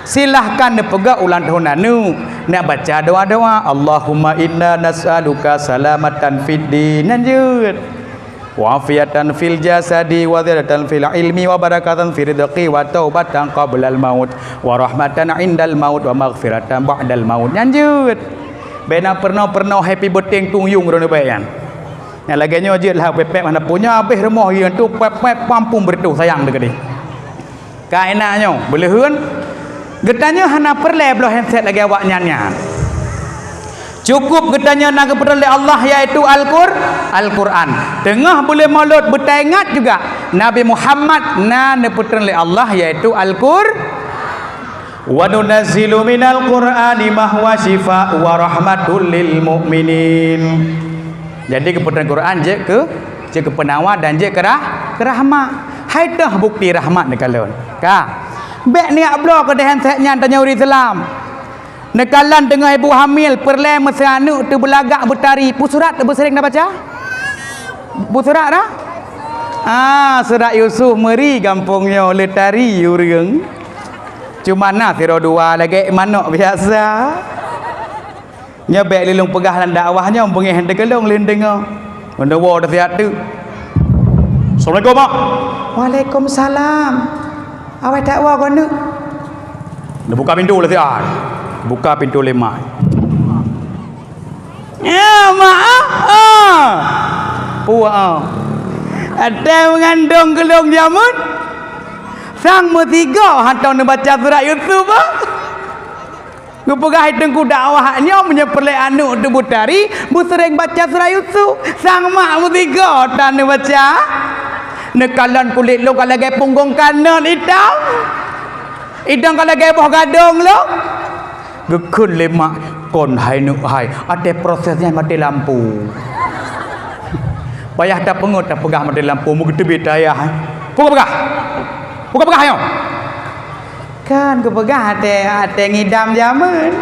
Silahkan neupeugah ulang tahun aneuk, nak baca doa-doa, "Allahumma inna nas'aluka salamatan fid din." Nyan jeuet. "Wa afiatan fil jasadi, wa ziyadatan fil ilmi, wa barakatan fil rizqi, wa taubatan qablal maut, wa rahmatan indal maut, wa maghfiratan ba'dal maut." Nyan jeuet. Bèk na peurunoe-peurunoe happy birthday tueng yueng droeneuh bèk nyan. Nyang lagèe nyoe jeuet lah pèpèp hana punya habéh rumoh yeueng tu pèp-pèp pampung beureutoh sayang teuh keudéh. Ka inan nyoe, beuleuheuen, geutanyoe hana peureulèe bloe handset lagèe awaknyan nyan. Cukup geutanyoe na geupeutreun lé Allah, yaitu Al-Qur-, Al-Qur'an. Teungoh buleuen Maulud beutaingat juga, Nabi Muhammad na neupeutreun lé Allah, yaitu Al-Qur-, "Wa nunazzilu minal Qur'ani ma huwa syifa wa rahmatul lil mu'minin." Jadi, geupeutreun Qur'an jeuet keu, jeuet keu peunawa dan jeuet keu rah-, keu rahmat. Hai toh bukti rahmat neukalon. Ka. Bèk neujak bloe keudéh handset nyan tanyoe ureueng Islam. Neukalon teungoh ibu hamil, peureulèe meusé aneuk teuh beulagak beutari. Peue surat teuh beuseuréng tabaca? Peue surat dah? Ah, surat Yusuf meuri gampông nyoe lé tari ureueng. Cuma na sidroe dua lagèe manok biasa. Nyoe bèk lé lôn peugah lam dakwah nyoe, beungéh teukeulong lé deungoe. Meunyoe woe teusiat teuk. "Assalamualaikum, Mak." "Waalaikumsalam. Awai that woe keuneuk." Neubuka pintoe lé siat. Buka pintoe lé mak. "Ya, Mak, ah, ah." Puah, ah. Watèe meungandong keu lôn jameun. Sang meusigoe hantom neubaca surat Yusuf, ah. Geupeugah hai teungku dakwah nyoe, meunyoe peureulèe aneuk teuh beutari, beuseuréng baca surat Yusuf. Sang mak meusigoe tan neubaca. Neukalon kulét lôn ka lagèe punggong kanot itam. Idong ka lagèe boh gadong lôn. Geukheun lé mak, "Kon hai neuk hai, watèe proses nyan maté lampu." Payah tapeungeut tapeugah maté lampu, meugeuteubiet ayah. Peue kapeugah? Peue kapeugah nyoe? Kan geupeugah watèe, watèe ngidam jameun.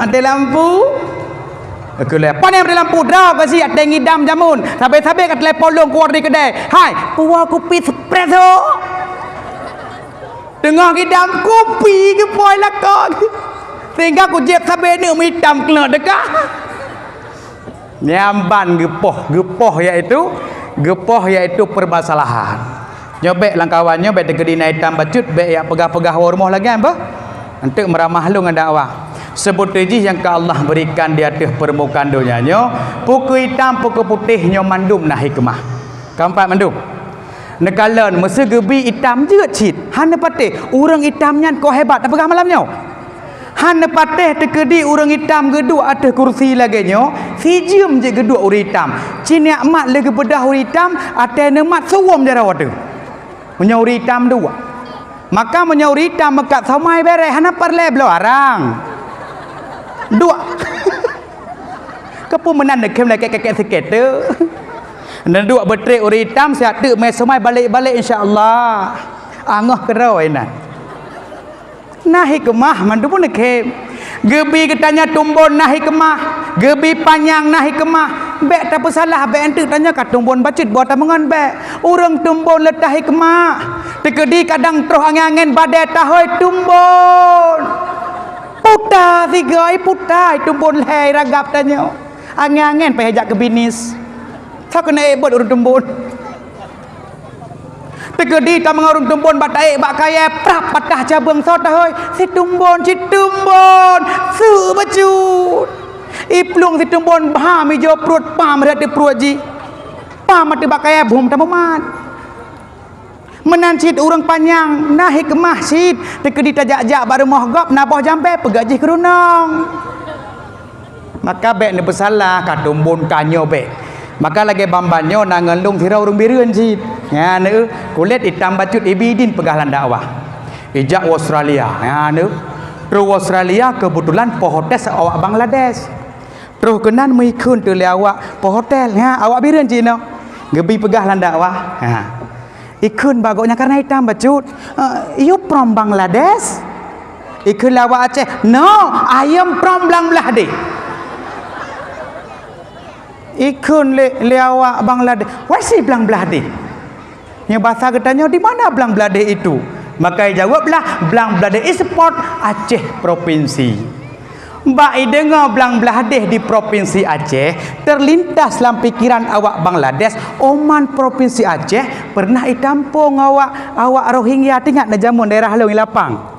Watèe lampu. Keu lé, "Pane watèe lampu, droe ka si watèe ngidam jameun. Sabe-sabe ka telepon lôn keluar dari keudè. Hai, puwoe kupi espresso." Teungoh ngidam kupi geupoi lakoe. Sehingga kujieb sabe neuk meuitam keuneuk teuka. Nyan ban geupoh, geupoh yaitu, geupoh yaitu permasalahan. Nyoe bèk lam kawan nyoe bèk teukeudi na itam bacut, bèk jak peugah-peugah woe rumoh lagèe nyan beuh. Eunteuk meuramah lôn ngon dakwah. Seubeutôi jih nyang ka Allah berikan di ateueh permukaan donya nyoe, peue keu itam, peue keu putéh nyoe mandum na hikmah. Keumpat mandum. Neukalon meuseu geubi itam jeuet cit, hana patéh ureueng itam nyan kok hebat tapeugah malam nyoe. Hana patéh teukeudi ureueng itam geuduek ateueh kursi lagèe nyoe, sijeuem jeuet geuduek ureueng itam. Ci nikmat lé geubeudôh ureueng itam, watèe neumat suwom jaroe teuh. Meunyoe ureueng itam duek. Maka meunyoe ureueng itam meukat somai bèrèh, hana peureulèe bloe arang. Duek. Keupeue meunan neukhém lagèe kèk-kèk sikét teuh. Neuduek beutrek ureueng itam siat teuk mé somai balek-balek insya Allah. Angoh keudroe inan. Na hikmah mandum pun neukhém. Geubi geutanyoe tumbon na hikmah, geubi panyang na hikmah. Bèk tapeusalah, bèk eunteuk tanyoe ka tumbon bacut boh tameungon bèk. Ureueng tumbon leutah hikmah. Teukeudi kadang troh angén-angén badai tahôi tumbon. Puta sigoe, puta tumbon lhèe ragab tanyoe. Angén-angén payah jak keu binis. Soe keuneuk ék beuet ureueng tumbon. Teukeudi tameungon ureueng tumbon bak taék bak kayèe prap patah cabeueng soe tahôi, situmbon, situmbon, seuk bacut. Iplueng situmbon bham ijo pruet pam rhot di pruet jih. Pam ateueh bak kayèe bhum tamumat. Meunan cit ureueng panyang na hikmah cit, teukeudi tajak-jak bak rumoh gob na boh jambèe peugah jih keurunong. Maka bèk neupeusalah, ka tumbon ka nyoe bèk. Maka lagèe ban-ban nyoe na ngon lôn sidroe ureueng Bireuen cit. Nyan, eh, kulét itam bacut ibi idin peugah lam dakwah. Ijak u Australia. Nyan, eh. Troh u Australia keubeutulan poh hotel awak Bangladesh. Troh keunan meuikheun teuh lé awak poh hotel. Nyan, awak Bireuen cit nyoe. Geubi peugah lam dakwah. Ha. Ikheun bak gobnyan kareuna itam bacut. "Eh, you from Bangladesh?" Ikheun lé awak Aceh, "No, I am from Bangladesh." Ikheun lé, lé awak Bangladesh, "Where is Bangladesh?" Nyoe basa geutanyoe, di mana Blang Bladeh itu? Maka jaweueb lah, Blang Bladeh Sport Aceh Provinsi. Bak ideungoe Blang Bladeh di Provinsi Aceh, terlintas lam pikiran awak Bangladesh, Oman Provinsi Aceh pernah itampong awak, awak Rohingya, teuingat na jameun daerah lôn i Lapang.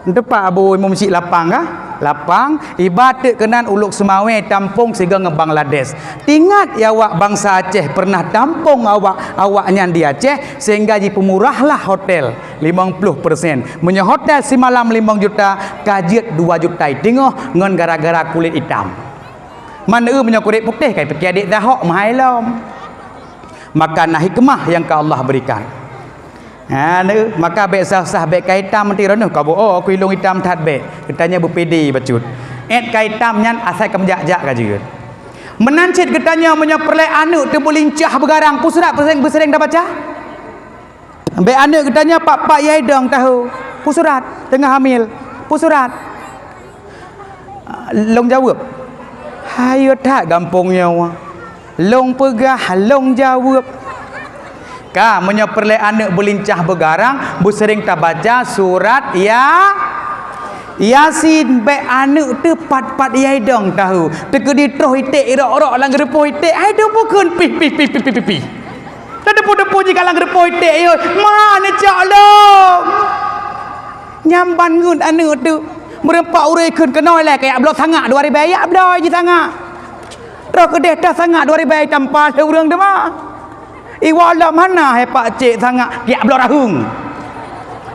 Teumpat Abu Imum Syik Lapang kah? Lapang, iba teuk keunan u Lhokseumawe tampong sigoe ngon Bangladesh. Teuingat ya awak bansa Aceh pernah tampong awak, awaknyan di Aceh sehingga jipeumurahlah hotel limong ploh persen. Meunyoe hotel simalam limong juta, ka jeuet dua juta i teungoh ngon gara-gara kulét itam. Man eu meunyoe kulét putéh ka ipiké adék Zahok meuhai lom. Maka na hikmah nyang ka Allah berikan. Ha, neu, maka bék sah-sah bék ka itam meuti droeneuh, ka beuo ku ilông itam that bék. Geutanyoe beupede bacut. Ét ka itam nyan asai ka meujak-jak ka jeuet. Meunan cit geutanyoe meunyoe peureulée aneuëk teubeulincah beugarang, peue surat beuseuréng, beuseuréng tabaca? Bék aneuëk geutanyoe pat-pat yai dong tahu. Peue surat? Teungoh hamil. Peue surat? Lông jaweueb. Hayeue that gampông nyoe. Lông peugah, lông jaweueb. Ka, meunyoe peureulée aneuëk beulincah beugarang, beuseuréng tabaca surat ya, Yasin, bék aneuëk teuh pat-pat yai dong tahu. Teukeudi troh iték irok-rok lam geureupoh iték, hai teupukheun pih, pih, pih. Tateupeue-teupeue jih ka lam geureupoh iték yôh, ma neucok lông. Nyan ban ngeut aneuëk teuh. Meureumpok ureuëng kheun keunoe lé, kajak bloe sangak dua ribée, jak bloe jih sangak. Roh keudeh tasangak dua ribée tampa lé ureuëng teuma. Iwoe lom hana hai pakcik sangak, jak bloe raheueng.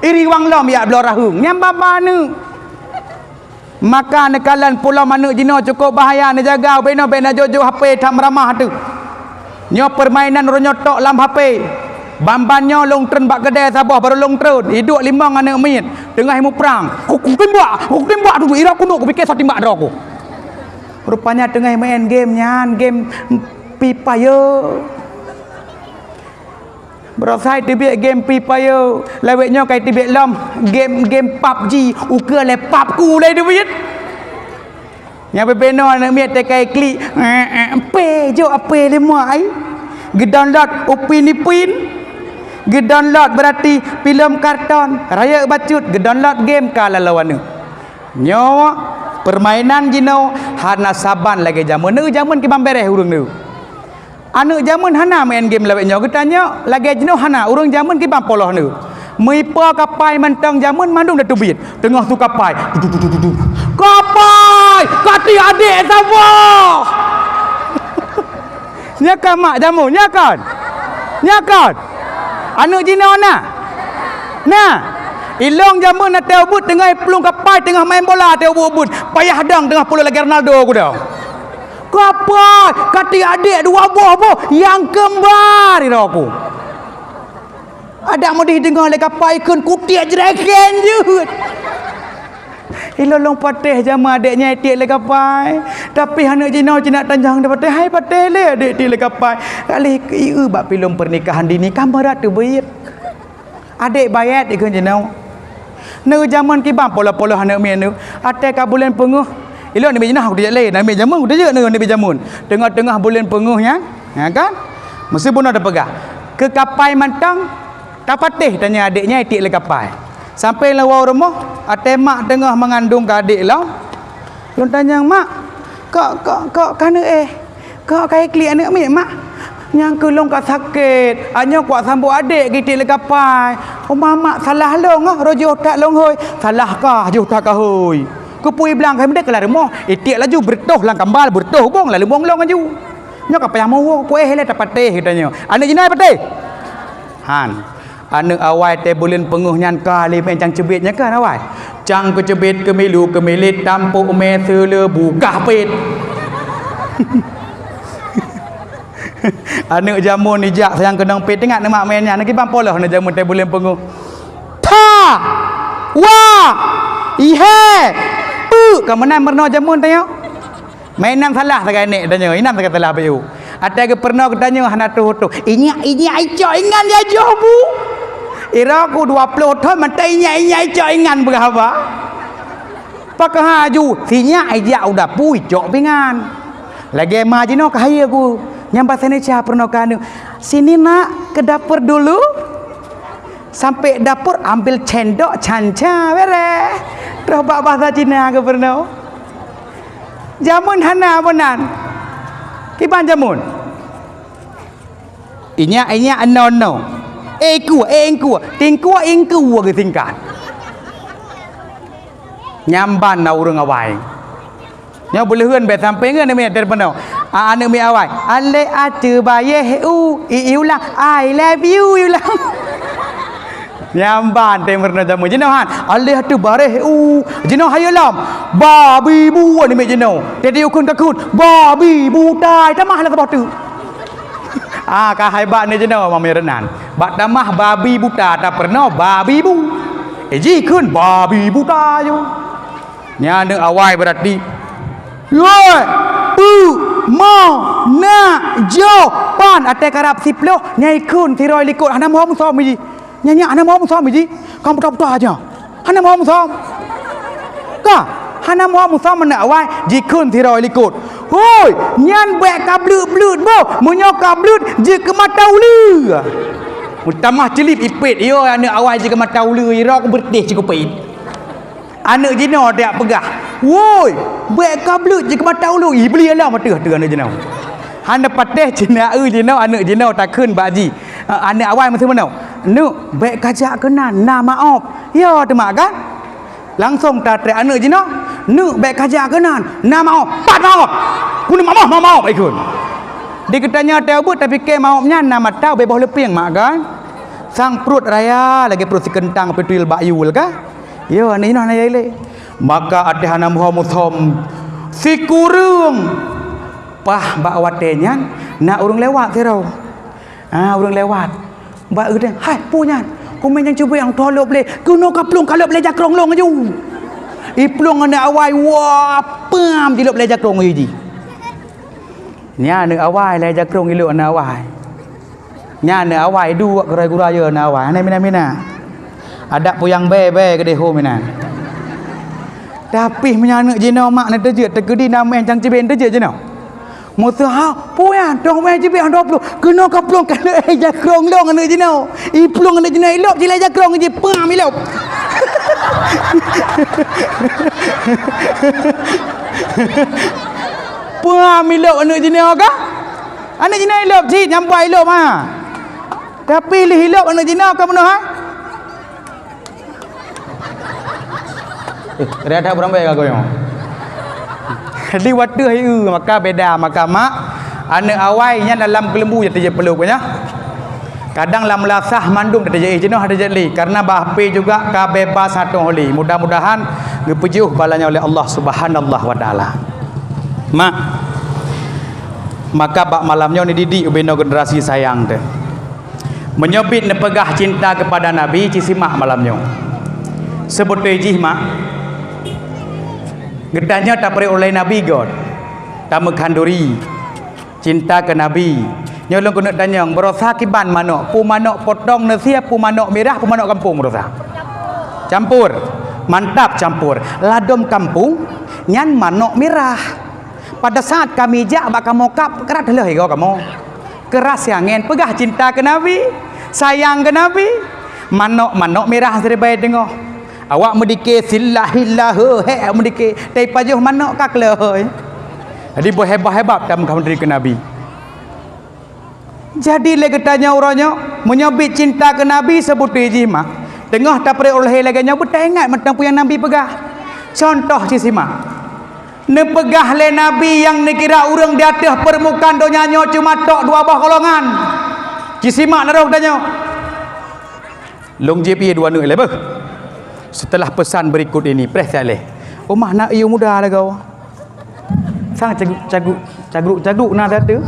Iriwang lom jak bloe raheueng. Nyan ban-ban aneuëk. Maka neukalon pulo manök jinoe cukôp bahaya neujaga, ubenoe bék na jôk-jôk H P that meuramah teuh. Nyoe peurmainan uroe nyoe tok lam H P. Ban-ban nyoe lông treun bak keudè saboh barô lông treun, iduek limong aneuëk miet, teungoh muprang. Ku, ku timbak, ku timbak dulu, ira kunok, kupike sa timbak droe ku. Rupanya teungoh main game nyan, game Free Fire. Beurasai teubiet game Free Fire, lawét nyoe kai teubiet lom game, game PUBG, ukeue lé pap ku lé teubiet. Nyang beubenoe aneuëk miet teukai klik, eh, eh, pe, jok ape lé muai. Geudownload Upin Ipin. Geudownload berarti filem karton. Rayeuk bacut, geudownload game ka laloe aneuëk. Nyoe peurmainan jinoe hana saban lagée jameun. Neu jameun kiban bereh ureuëng neu. Aneuëk jameun hana main game lawét nyoe geutanyoe, lagée jinoe hana, ureuëng jameun kiban polos neu. Meuipo kapai mantong jameun mandum da teubiet, teungoh su kapai. Kapai! Kati adék saboh! Nyoe kan mak jameun, nyoe kan? Nyoe kan? Aneuëk jinoe na? Na. Ilong jameun na teu ubit teungoh iplueng kapai teungoh main bola teu ubit-ubit. Payah dong teungoh pulo lagée Ronaldo ku dong. Kapai, kati adék dua boh boh nyang keumbar ira ku. Adak meudeh deungoe lé kapai kheun kutiek jreken jeuet. Ilong lông patéh jameun adék nyan itiek lé kapai. Tapi aneuëk jinoe cina tanjang deh patéh, hai patéh lé adék tiek lé kapai. Kalih ieu bak filem pernikahan dini ka meurat teubiet. Adék bayat ikheun jinoe. Neu jameun kiban polos-polos aneuëk miet neu. Até ka buleuen peungeuh. Ilong neubi jinoe aku tijak lé, neubi jameun aku tijak neu neubi jameun. Teungoh-teungoh buleuen peungeuh nyan, ya kan? Meusi bunoe teupeugah. Keu kapai mantong, tapatéh tanya adék nyan itiek lé kapai. Sampai lewat rumoh, até mak teungoh meungandong keu adék lom. Lôn tanyong, "Mak, kok, kok, kok ka neuéh? Kok ka iklik aneuëk miet, Mak?" "Nyang keu lôn ka sakét, anyoe kuat sambot adék geuitiek lé kapai." "Oh, Mak, Mak, salah lôn, oh, roh jiôh that lôn hôi." "Salah kah, jiôh that ka hôi. Keupeue blang kah meudeh keulah rumoh, itiek laju beureutoh lam kambal, beureutoh ubong, lalu mueng lôn laju. Nyoe ka payah meuwoe, kuéh lé tapatéh," geutanyoe. Aneuëk jinoe patéh? Han. Aneuëk awai teuh buleuen peungeuh nyan ka lé meucang ceubiet nyan kan awai. Cang keuceubiet keumilu keumilet tampok mé seuleubu kah pét. Aneuëk jameun ijak sayang keunong pét, ingat neumak meunan nyan, kiban polos aneuëk jameun teuh buleuen peungeuh. Tha! Wa! Ihe! Peue ka meunan meurunoe jameun tanyoe? Mainan salah sagai nek tanyoe, inan sagai salah bayu. Até geupeureunoe geutanyoe hana tuh-tuh. Inyak-inyak icok ingan ya joh bu. Ira ku dua ploh thon mantong inyak-inyak icok ingan beurah haba. Pakon haju, sinyak ijak u dapu icok pingan. Lagée ma jinoe ka hayeue ku. Nyang bahasa Indonesia peurunoe ka aneuëk. Sini nak, ke dapur dulu. Sampai dapur, ambil cendok, canca, bereh. Terus bak bahasa Cina ke pernah. Jamun hana bonan. Kiban jamun. Inyak, inyak, no, no. Eku, engku. Tingku, ingku, gesingkat. Nyamban na ureuëng awai. Nyoe beuleuheuen bèk sampoe ngon aneuk miet telepon. A, aneuk miet awai. Alek atu bayeh u, i, i ulang. I love you, i ulang. Nyamban telepon jamu. Jinoe han. Alek atu bareh u. Jinoe hayeue lom. Babi bu aneuk miet jinoe. Jadi ukun kakun. Babi butai tamah lah saboh tu. Ah, ka hai bak ni jinoe mami renan. Bak tamah babi buta ta pernah babi bu. Eh, ji kun babi buta ju. Nya aneuk awai berarti. Yoi, pu, mo, na, jo, pan, até karab siploh, nyai kun, tiroi likot, hana mohom som ji. Nya, nya, hana mohom som ji. Kam buta-buta aja. Hana mohom som. Ka, hana mohom som aneuk awai, ji kun tiroi likot. Hoi, nyan bèk ka bleut-bleut boh. Meunyoe ka bleut, ji keu mata uleue. Mutamah celip ipet, yo aneuk awai ji keu mata uleue, irok beurtih cikupet. Aneuk jinoe dak peugah, "Woi, bèk ka bleut jeuet keu mata ulôn." Ih, beli alam ateueh tu aneuk jinoe. Hana patéh cina eu jinoe aneuk jinoe takheun bak ji. Eh, aneuk awai meuseumeunoe, "Neuk, bèk kajak keunan, na maoh." Ya, teuma kan? Langsong tatrek aneuk jinoe, "Neuk, bèk kajak keunan, na maoh." "Pat maoh? Keuneuk maoh, maoh, maoh," ikheun. Di geutanyoe teuh beuet tapike maoh nyan na mata ubé boh leupeng mak kan? Sang pruet raya lagèe pruet sikeuntang peutui bak yue ka? Yo, aneuk jinoe hana ilée. Maka até hana muho musom sikureueng. Pah bak watèe nyan na ureueng lewat sidroe. Ha, ureueng lewat. Bak geutanyoe, "Hai, peue nyan? Kumé nyang cuba nyang tho lop lé. Keunoe ka plueng ka lop lé jakrong lôn aju." Iplueng aneuk awai, wah, pam jilop lé jakrong aju ji. Nyan aneuk awai lé jakrong ilop aneuk awai. Nyan aneuk awai duek gura-gura yo aneuk awai. Hana mina-mina. Adak puyang bèe-bèe keudéh ho mina. Tapi meunyoe aneuk jinoe mak na teujeuet teukeudi na meu'en cang cibèe teujeuet jinoe. Musoh ha, peue nyan? Dong meu'en cibèe dua ploh. Keunoe ka plueng ka lé jakrong lôn aneuk jinoe. Iplueng aneuk jinoe ilop jilai jakrong ji pam ilop. Pam ilop aneuk jinoe ka? Aneuk jinoe ilop cit nyampai ilop ha. Tapi lheuh ilop aneuk jinoe ka meunoe ha. Eh, ada tak beurang baik aku nyoe. Di watèe hai eu maka beda maka mak aneuk awai nyan dalam keuleumbu jadi peluk nya. Kadang lam melasah mandum teujeue jinoe ada jadi karena bah P juga ka bebas atong oli. Mudah-mudahan geupeujeuh balanya oleh Allah Subhanahu wa taala. Mak, maka bak malam nyoe ni didik ubé nyoe generasi sayang teuh. Meunyoe bit neupeugah cinta keupada Nabi, ci simak malam nyoe. Seubeutôi jih mak, geutanyoe tapeureuet ulèe Nabi göt, tameukhanduri, cinta keu Nabi. Nyoe lôn keuneuk tanyong, barosa kiban manok, peue manok potong neusie, peue manok mirah, peue manok kampung barosa? Campur. Mantap campur. Ladôm kampung nyan manok mirah. Pada saat kami jak bak kamoe kab, keurat lheueh igoe kamoe. Keuras angén peugah cinta keu Nabi, sayang keu Nabi. Manok-manok mirah siribèe teungoh. Awak meudike silah-hilah heuhek meudike, tapi pajoh manok ka kleuhoi. Jadi beuhebab-hebab tameuka meudiri keu Nabi. Jadi lé geutanyoe uroe nyoe, meunyoe bit cinta keu Nabi seubeutôi jih mak, teungoh tapeureuet ulèe lagèe nyoe beutaingat mantong peue nyang Nabi peugah. Contoh ci simak. Neupeugah lé Nabi nyang neukira ureueng di ateueh peurmukaan donya nyoe cuma tok dua boh golongan. Ci simak na roh tanyoe. Lôn jieb ié dua neuk ilée beuh. Setelah pesan berikut ini, preh siat lé. Umah na ié muda lagoe. Sang caguk-caguk, caguk-caguk na teuh.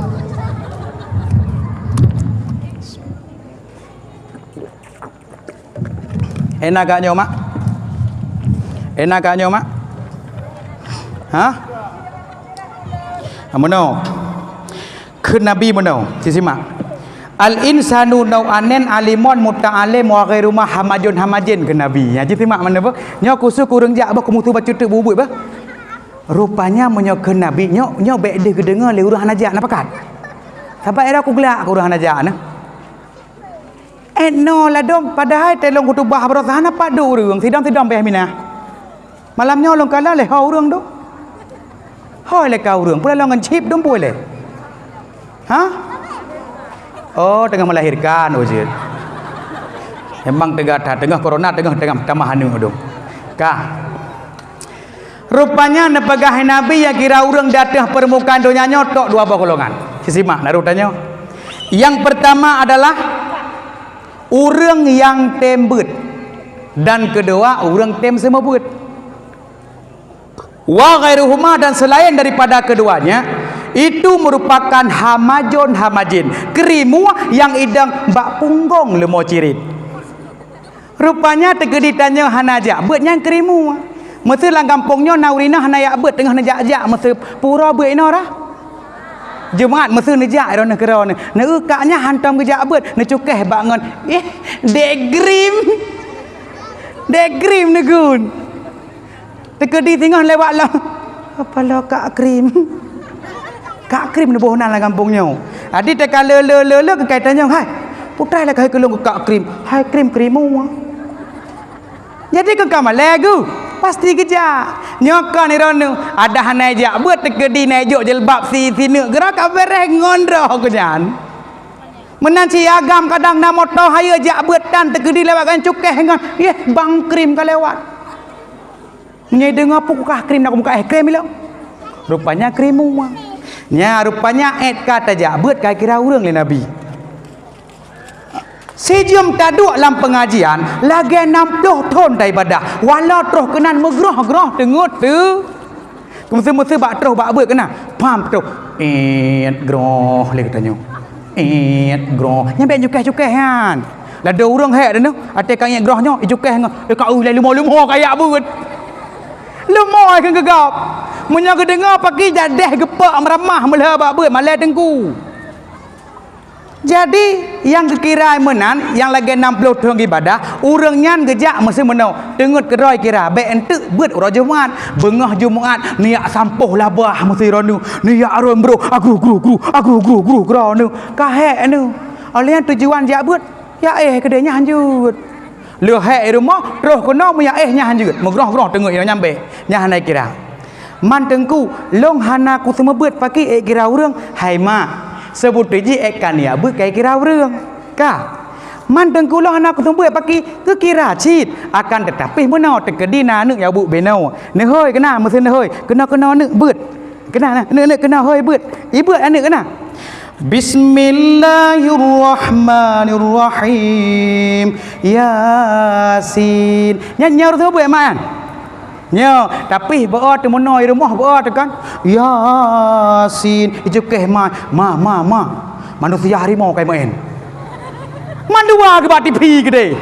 Ena ka nyoe mak? Ena ka nyoe mak? Ha? Meunoe. Kheun Nabi meunoe, ci simak. Al insanu nau'anen alimon muta'alim wa ghairu ma hamajun hamajin kheun Nabi. Nyan ci simak meunoe beuh. Nyoe khusus keu ureueng jak beuh keu musoh bacut teuk bubuet beuh. Rupanya meunyoe kheun Nabi nyoe, nyoe bèk deuh geudeungoe lé ureueng hana jak na pakat. Sabab era kuglak keu ureuëng hana jak na. Eh, no ladom, padahai teulong khutubah baroesa hana pat duek ureuëng, sidom-sidom payah minah. Malam nyoe lôn kalon lé ho ureuëng tu. Hôi lé ka ureuëng, pula lôn ngon chip dum buet lé. Ha? Oh, teungoh melahirkan, oh, jeuet. Memang teuga that, teungoh corona, teungoh, teungoh tamah aneuk dum. Ka. Rupanya neupeugah Nabi nyang kira ureuëng di ateueh peurmukaan donya nyoe tok dua boh golongan. Simak, na rot tanyoe. Yang pertama adalah ureuëng nyang tem beuet, dan kedua ureuëng tem seumeubeuet. Wa ghairuhuma, dan selain daripada keduanya, itu merupakan hamajun hamajin, krimua nyang idong bak punggong leumo cirit. Rupanya teukeudi tanyoe hana jak beuet nyang krimua. Meuseu lam gampông nyoe na ureuëng inong hana jak beuet, teungoh neujak-jak meuseu pura beuet inoe rah. Jumat meuseu neujak droeneuh keudroe neuh. Neueu kak nyan hantom geujak beuet, neucukéh bak ngon, eh, dek grim. Dek grim neugun. Teukeudi singoh lewat lom. Apa lo kak krim? Kak krim neuboh nan lam gampông nyoe. Adi teuka le, le, le, le keukai tanyong, "Hai, putai lah keuhai keu lôn keu kak krim." "Hai krim, krimua." Jadi keu ka malée geuh, pasti geujak. Nyoe kon droeneuh, adak hana jak beuet teukeudi na jok jilbab si, sineuk geura ka beureh ngon droe keu nyan. Meunan cit agam kadang na moto hayeue jak beuet tan teukeudi lewat gan cukéh ngon, yeh, bang krim ka lewat. Meunyoe deungoe peue kah krim na kumuka es krim ilong. Rupanya krimua. Nya rupanya ék ka tajak beuet ka kira ureuëng lé Nabi. Sijeuem taduek lam peungajian lagée nam ploh thon taibadah, walau troh keunan meugroh-groh teungeut teu. Keumeuseu-meuseu bak troh bak beuet keunan, pam troh. Éet groh lé geutanyoe. Éet groh. Nyan bék cukéh-cukéh nyan. Ladôm ureuëng hék teuh, até ka éet groh nyoe, icukéh ngon, eh, ka ulai leumo-leumo kajak beuet. Leumo kheun keu gob. Meunyoe geudeungoe paki jadeh geupok meuramah meulheueh bak beuet, malée teungku. Jadi, nyang geukira meunan, nyang lagée nam ploh thon ibadah, ureuëng nyan geujak meuseu meunoe, teungeut keudroe kira, bék enteuk beuet uroe Jumat, beungoh Jumat, neujak sampôh labah meuseu droeneuh, neujak rôn broh, agruh, gruh, gruh, agruh, gruh, gruh, droeneuh, ka hék neuh. Óh lheueh nyan tujuan jak beuet, jak éh keudeh nyan hanjeuet. Lheueh hék i rumoh, troh keunoe meuyak éh nyan hanjeuet, meugroh-groh teungeut inoe nyan bék, nyan hana kira. Man teungku, lôn hana kuseumeubeuet paki ék kira ureuëng, hai mak, seubeutôi jih ék ka neujak beuet ka ék kira ureuëng. Ka. Man teungku lôn hana kuseumeubeuet paki, geukira cit, akan teutapi meunoe teukeudi na aneuëk nyang beuet binoe. Neuhôi keunan, meuseu neuhôi, keunoe-keunoe aneuëk beuet. Keunan, aneuëk-aneuëk keunoe hôi beuet. Ibeuet aneuëk keunan. Bismillahirrahmanirrahim. Yasin. Nyan, nyan ureuëng seumeubeuet mak nyan. Nyoe, tapi beuo teumeunoe i rumoh beuo teuh kan. Yasin. Icukéh ma, ma, ma, ma. Manusia harimau kai maén. Mandua geuba tipi keudeh.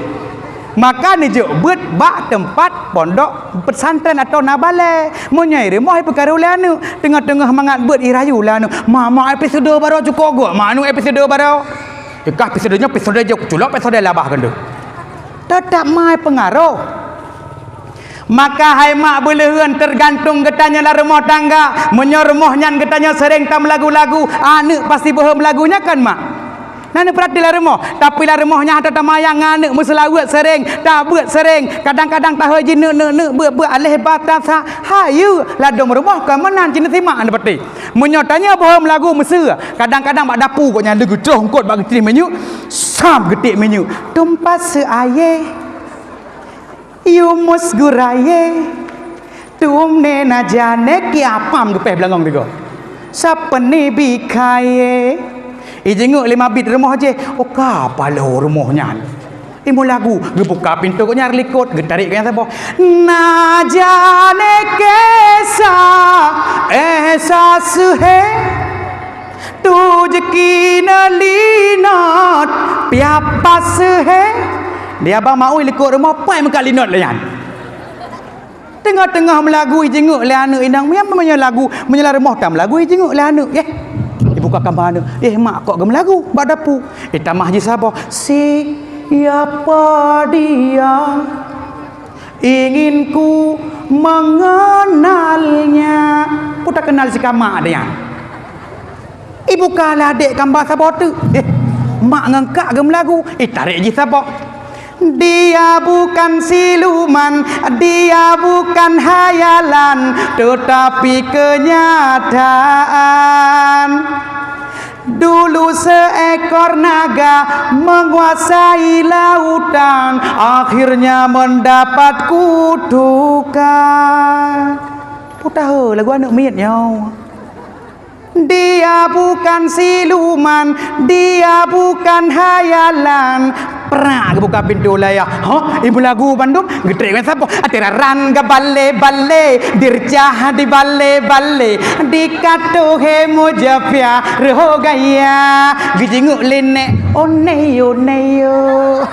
Maka neujok beuet bak teumpat pondok pesantren atau na balée. Meunyoe i rumoh ipeukaru lé aneuëk, teungoh-teungoh mangat beuet irayu lé aneuëk, "Ma, ma, episode baroe cukôp gét, ma, aneuëk episode baroe." Ikah episode nyoe, episode jok culok, episode labah keunoe. Teutap mai peungaroh. Maka hai mak beuleuheuen teugantung geutanyoe lam rumoh tangga. Meunyoe rumoh nyan geutanyoe seuréng tameulagu-lagu, aneuëk pasti beuhom lagu nyan kan mak? Na neupeurati lam rumoh, tapi lam rumoh nyan hana tamayang ngon aneuëk meuseulaweuet seuréng, tabeuet seuréng, kadang-kadang tahôi jineuk neuk-neuk beuet-beuet aléh batasa hayeue ladôm rumoh ka meunan cit neusimak neupeurati. Meunyoe tanyoe beuhom lagu meuseu, kadang-kadang bak dapu gobnyan leugeutôh eungkot bak geutrih minyeuk, sam geutiek minyeuk, tumpah seu aye. Yumus guraye, tum ne na jane kiapam geupéh beulangong tiga. Sapeue ni bikhaye. Ijingeuk lima bit rumoh jih, oh ka paloe rumoh nyan. Imeulagu, geubuka pintoe gobnyan likot, geutarék gobnyan saboh. Na jane kesa, eh, sa seuhe. Tu jeuki na linot, piapa seuhe. Dia bang maui likot rumoh, pai meukat linot lé nyan. Teungoh-teungoh meulagu ijingeuk lé aneuëk inong, meunyoe, meunyoe lagu, meunyoe lam rumoh tam lagu ijingeuk lé aneuëk, yeh. Ibuka kama aneuëk, yeh mak kok geumeulagu bak dapu. Itamah jih saboh, siapa dia? Ingin ku mengenalnya. Ku takeunal si kamak dia. Bukalah dek kamba saboh teuk. Eh, mak ngon kak geumeulagu, eh, tarek jih saboh. Dia bukan siluman, dia bukan hayalan, tetapi kenyataan. Dulu seekor naga menguasai lautan, akhirnya mendapat kutukan. Peue tahu lagu aneuk miet nyoe. Dia bukan siluman, dia bukan hayalan. Prak geubuka pintoe layah. Hah? Ibu lagu bandum geutrek ngon sapoh. Atiraran gabale-bale, dircah dibale-bale, dikatoe mujapia roh gaya. Geujinguk linek, onei, onei, yo.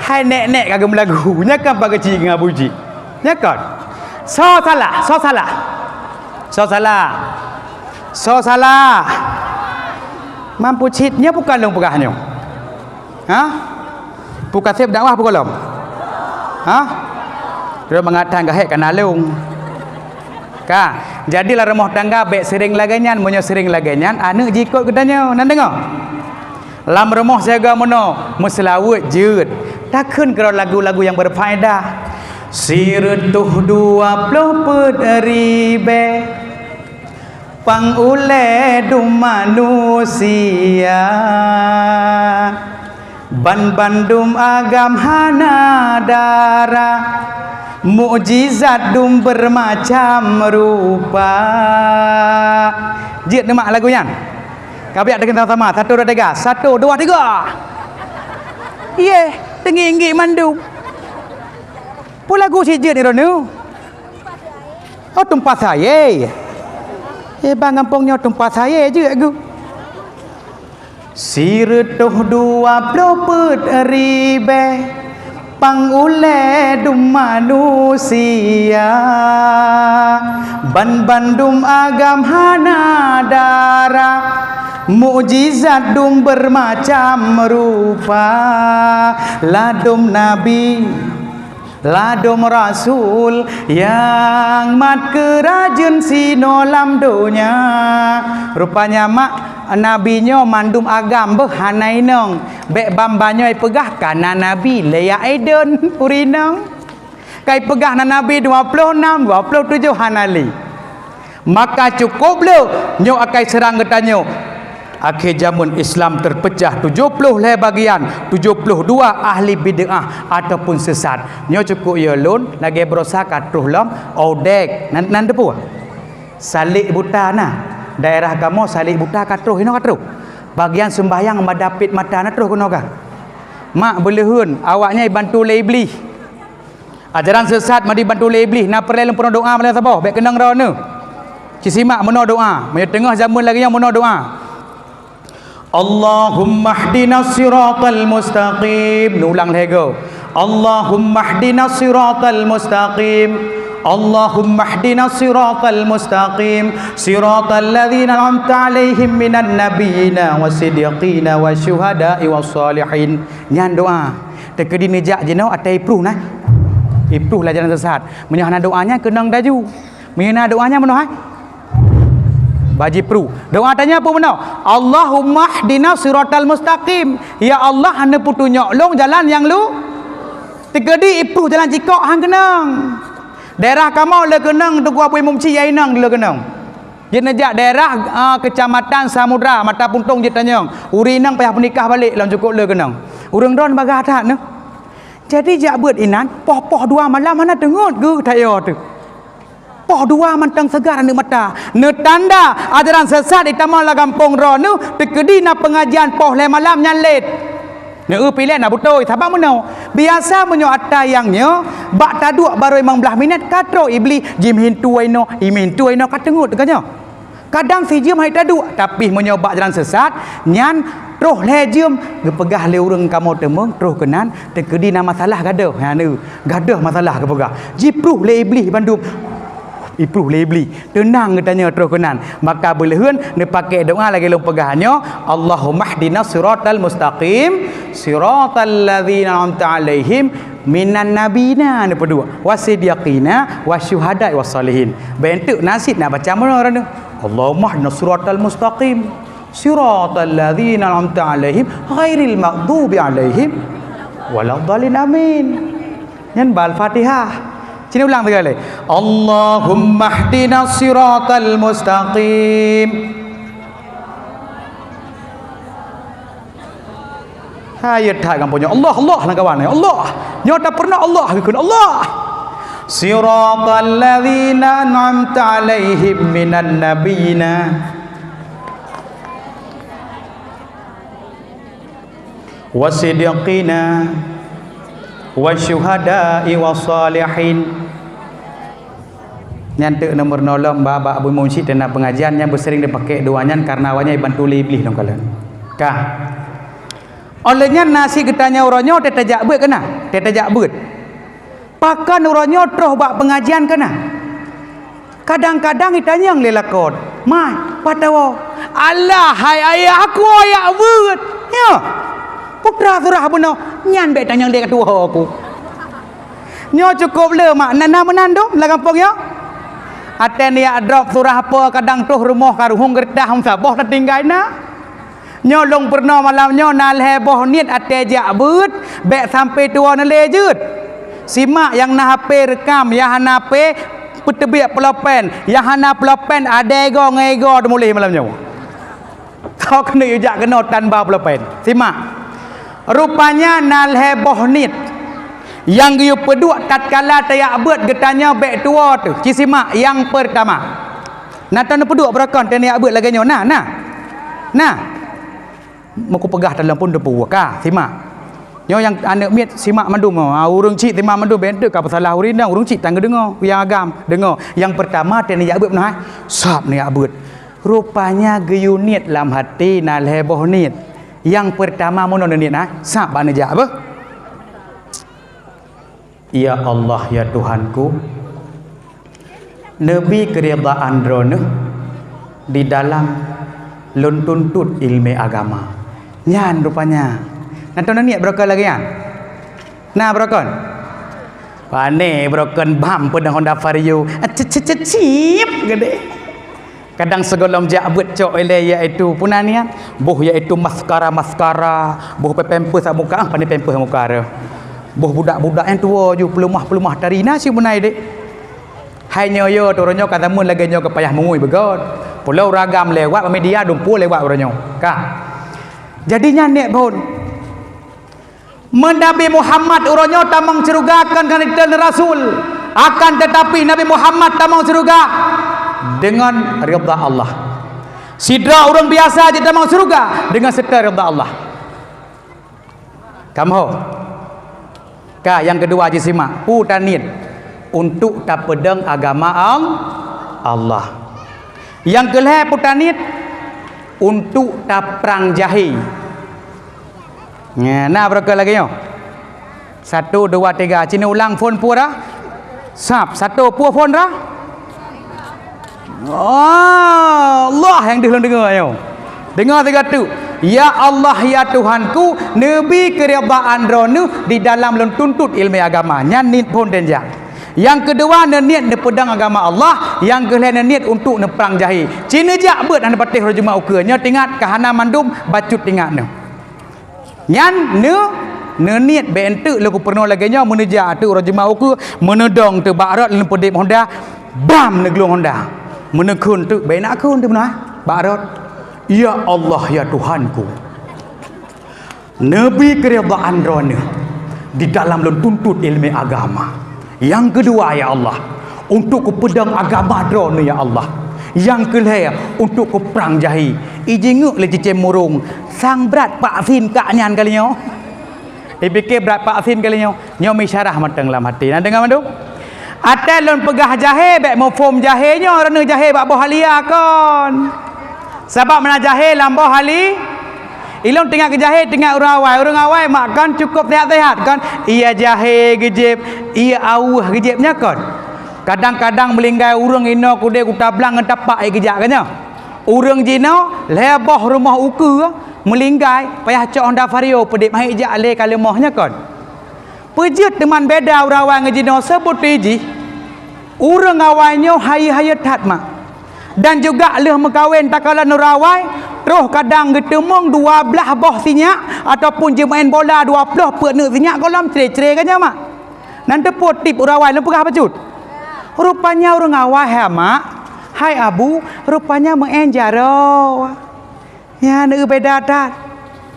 Hai nek-nek ka geumeulagu, nyan kan pageuci ngon Abu Ji. Nyan kan? Soe salah, soe salah. Soe salah. Soe salah. Mampu cit nyoe bukan lôn peugah nyoe. Ha? Pukaseb dakwah peue gohlom? Ha? Droe mengatakan gahek kana lôn. Ka, jadi lam rumoh tangga bék sering lagée nyan, meunyoe sering lagée nyan, aneuk jikot geutanyoe. Nan deungoe? Lam rumoh siaga meunoe, meuseulaweuet jeuet. Takheun keudroe lagu-lagu nyang berfaedah. Sireutôh dua ploh peuet ribée pang ulée dum manusia, ban bandum agam hana dara, mukjizat dum bermacam rupa. Jeuet neumak lagu nyan. Ka biak teukeun sama-sama. Satu, dua, tiga. Satu, dua, tiga. Yeh, teungieng-ngieng mandum. Peue lagu si jeuet ni, Ronu? Oh, tumpah sayé. Eh, bang gampông nyoe tumpah sayé jeuet gu. Sireutôh dua ploh peuet ribée pang ulée dum manusia, ban bandum agam hana dara, mukjizat dum bermacam rupa, ladom nabi, ladom rasul nyang mat keurajeuen sinoe lam donya. Rupanya mak nabi nyoe mandum agam beuh hana inong. Bék bamba nyoe ipeugah kana nabi lé ya Eden ureueng inong. Kai peugah na nabi dua ploh nam, dua ploh tujoh hana lé. Maka cukôp le nyoe akai seurang geutanyoe. Akhé jameun Islam teupeucah tujoh ploh lhée bagian, tujoh ploh dua ahli bid'ah ataupun sesat. Nyoe cukôp yo lôn lagée brosa ka troh lom odek. Nan, nan teupeue? Salek buta na. Daerah kamoe salek buta ka troh, inoe ka troh. Bagian sembahyang madapet mata na troh keunoe ka. Mak beuleuheun awaknyan ibantu lé Iblih. Ajaran sesat meunyoe bantu lé Iblih, na peureulée lôn peunoh doa malam saboh, bék keunong droeneuh. Ci simak meunoe doa, meunyoe teungoh jameun lagée nyoe meunoe doa. Allahumma hdina siratal mustaqim. Neulang lhée goe. Allahumma hdina siratal mustaqim. Allahumma hdina siratal mustaqim. Siratal ladzina an'amta 'alaihim minan nabiyyina wasiddiqina wasyuhada'i wassalihin. Nyan doa. Teukeudi neujak jinoe atai ipruh na. Ipruh lah jalan sesat. Meunyoe hana doa nyan keunong daju. Meunyoe na doa nyan meunoe hai. Baji pruh. Doa tanyoe peue meunoe? Allahumma hdina siratal mustaqim. Ya Allah, hana peutunyok lôn jalan nyang lu. Teukeudi ipruh jalan cikok han keunong. Daerah kamoe le keunong Teungku Abu Imum Ci ya inong le keunong. Jeuet neujak daerah, ah, Kecamatan Samudra, Mata Puntong jeuet tanyong. Ureueng inong payah peunikah balek lom cukôp le keunong. Ureueng droen bagah that nyoe. Jadi jak beuet inan, poh-poh dua malam hana teungeut geuh that yo teuh. Poh dua mantong seugar aneuk mata. Neutanda ajaran sesat itamong lam gampông droeneuh, teukeudi na peungajian poh lhée malam nyan lét. Neu piléh na beutôi, sabab meunoe. Biasa meunyoe ata nyang nyoe, bak taduek barô limong blaih minét ka troh Iblih, jimeuhintu inoe, imeuhintu inoe ka teungeut ka nyoe. Kadang sijeuem hai taduek, tapi meunyoe bak jalan sesat, nyan troh lhée jeuem geupeugah lé ureueng kamoe teumeung troh keunan, teukeudi na masalah gadôh. Ha neu, gadôh masalah geupeugah. Jipruh lé Iblih bandum. Ipruh lé Iblih. Teunang geutanyoe troh keunan. Maka beuleuheun neupaké doa lagée lôn peugah nyoe, Allahumma hdina siratal mustaqim, Siratal ladzina an'amta 'alaihim minan nabiyina, neupeuduek, wasiddiqina wasyuhada'i wassalihin. Bèk enteuk na cit na baca meunoe droeneuh. Allahumma ihdinas siratal mustaqim. Siratal ladzina an'amta 'alaihim ghairil maghdubi 'alaihim waladdallin. Amin. Nyan bak Al-Fatihah. Sini ulang tiga kali. Allahumma ihdinas siratal mustaqim. Hai that gampông nyoe. Allah, Allah lam kawan. Allah. Nyoe tak pernah Allah geukheun Allah. Siratal ladzina an'amta 'alaihim minan nabiyina wasiddiqina wasyuhada'i wassalihin. Nyan teuk nomor nolom bak, bak Abu Munsyid dan pengajian nyang beusering dipakai doa nyan karena awaknyan bantu lé Iblih lom kalon. Ka. Oleh nyan na sit geutanyoe uroe nyoe teutajak beuet keunan, teutajak beuet. Pakon uroe nyoe troh bak pengajian keunan? Kadang-kadang itanyong lé lakoe, "Mai, pat tawoe?" "Alah, hai ayah, aku jak beuet." "Nyo, peue surah bunoe?" "Nyan bèk tanyong lé keu tuha aku." Nyoe cukôp le mak, na, na meunan dum lam gampông nyoe. Até neujak drop surah apa kadang troh rumoh ka ruhueng geureutah hom saboh tatinggai na. Nyoe lôn peurunoe malam nyoe na lhèe boh niet até jak beuet, bèk sampoe tuwoe neulhèe jeuet. Simak nyang na H P reukam, nyang hana H P peuteubiet pulpen, nyang hana pulpen adèe goe ngon igoe teumuléh malam nyoe. Kau keuneuk jak keunoe tanpa pulpen. Simak. Rupanya na lhèe boh niet nyang geuyue peuduek tatkala tajak beuet geutanyoe bèk tuwoe teuh. Ci simak nyang peurtama. Na tan neupeuduek beurokon teuh jak beuet lagèe nyoe. Na, na. Na. Meukupeugah teuh lom pun teupeue ka. Simak. Nyoe nyang aneuk miet simak mandum. Ha, ureueng chik simak mandum bèk enteuk ka peusalah ureueng inong, ureueng chik tan geudeungoe, nyang agam deungoe. Nyang peurtama teuh jak beuet meunoe hai. Sab jak beuet. Rupanya geuyue niet lam até na lhèe boh niet. Nyang peurtama meunoe neuniet, ha, sab bak neujak beuh. Ya Allah, ya Tuhanku, neubi keuridaan Droeneuh di dalam lôn tuntot ileumèe agama. Nyan rupanya. Na tan neuniet beurokon lagèe nyan? Na beurokon? Pane beurokon bam peudong Honda Vario. Cicip geude. Kadang sigohlom jak beuet cok ilèe yaitu peue nan nyan, boh yaitu maskara-maskara, boh pampers lam muka, ah, pane pampers lam muka tu. Boh budak-budak nyang tuwo ju peuleumah-peuleumah tari na si beunai dek. Hai nyoe yo, tu uroe nyoe ka zaman lagèe nyoe ka payah meungui beugöt. Pulo ureueng agam lewat, media dumpeue lewat uroe nyoe. Ka. Jadi nyan niet phôn. Meu Nabi Muhammad uroe nyoe tamong syeuruga kon karena geutanyoe rasul, akan teutapi Nabi Muhammad tamong syeuruga deungon ridha Allah. Sidroe ureueng biasa jeuet tamong syeuruga deungon seutôt ridha Allah. Kamoe. Ka, nyang keudua jih simak, peue taniet untuk tapeudong agama Al-, Allah. Nyang keulhèe peue taniet untuk taprang jahé. Nyan, na beureukat lagèe nyoe. Satu, dua, tiga. Cit neulang phôn peue rhah? Sab. Satu, peue phôn rhah? Allah nyang deuh lôn deungoe nyoe. Deungoe sigoe teuk. Ya Allah, ya Tuhanku, neubi keuridaan Droeneuh di dalam lôn tuntot ileumèe agama. Nyan niet phôn dan jak. Nyang keudua, neuniet neupeudong agama Allah. Nyang keulhèe, neuniet untuk neuprang jahé. Cit neujak beuet hana patéh uroe Jumat ukeue. Nyoe teuingat ka hana mandum bacut teuingat nyoe. Nyan neu-, neuniet bèk enteuk lôn kupeureunoe lagèe nyoe, meuneujak teuk uroe Jumat ukeue, meuneudong teuk bak rot lôn peudép Honda, bam neuglong Honda. Meuneukheun teuk bèk na kheun teuk meunoe, bak rot. Ya Allah, ya Tuhanku. Neubi keuridaan Droeneuh di dalam lôn tuntot ileumèe agama. Nyang keudua, ya Allah, untuk kupeudong agama Droeneuh, ya Allah. Nyang keulhèe, untuk kuprang jahé. Ijingeuk lé cicém murông, sang brat vaksin kak nyan kali nyoe. Ipike brat vaksin kali nyoe. Nyoe meusyarah mantong lam até. Na deungoe mandum? Até lôn peugah jahé, bèk muphom jahé nyoe, Droeneuh jahé bak boh halia kon. Sabab meunan jahé lam boh hali, ilôn teuingat keu jahé, teuingat ureueng awai. Ureueng awai mak kon cukôp seuhat-seuhat kon. Iya jahé geujieb, iya aweuh geujieb nyan kon. Kadang-kadang meulinggai ureueng inoe kudeh kutablang ngon tapak ék geujak ka nyoe. Ureuëng jinoe lhée boh rumoh ukeue meulinggai, payah cok Honda Vario peudeb hai jak lé ka leumoh nyoe kon. Peujeuet teuma beda ureuëng awai ngon jinoe seubeuti jih. Ureuëng awai nyoe hayeue-hayeue that mak. Dan juga lheueh meukawen takalon ureuëng awai, troh kadang geuteumeung dua blaih boh sinyak ataupun jimeu'en bola dua ploh peuet neuk sinyak gohlom cre-cre ka nyan mak. Nan teupeu tip ureuëng awai lôn peugah bacut. Rupanya ureuëng awai hai mak, hai abu, rupanya meu'en jaroe. Nyan neu beda that.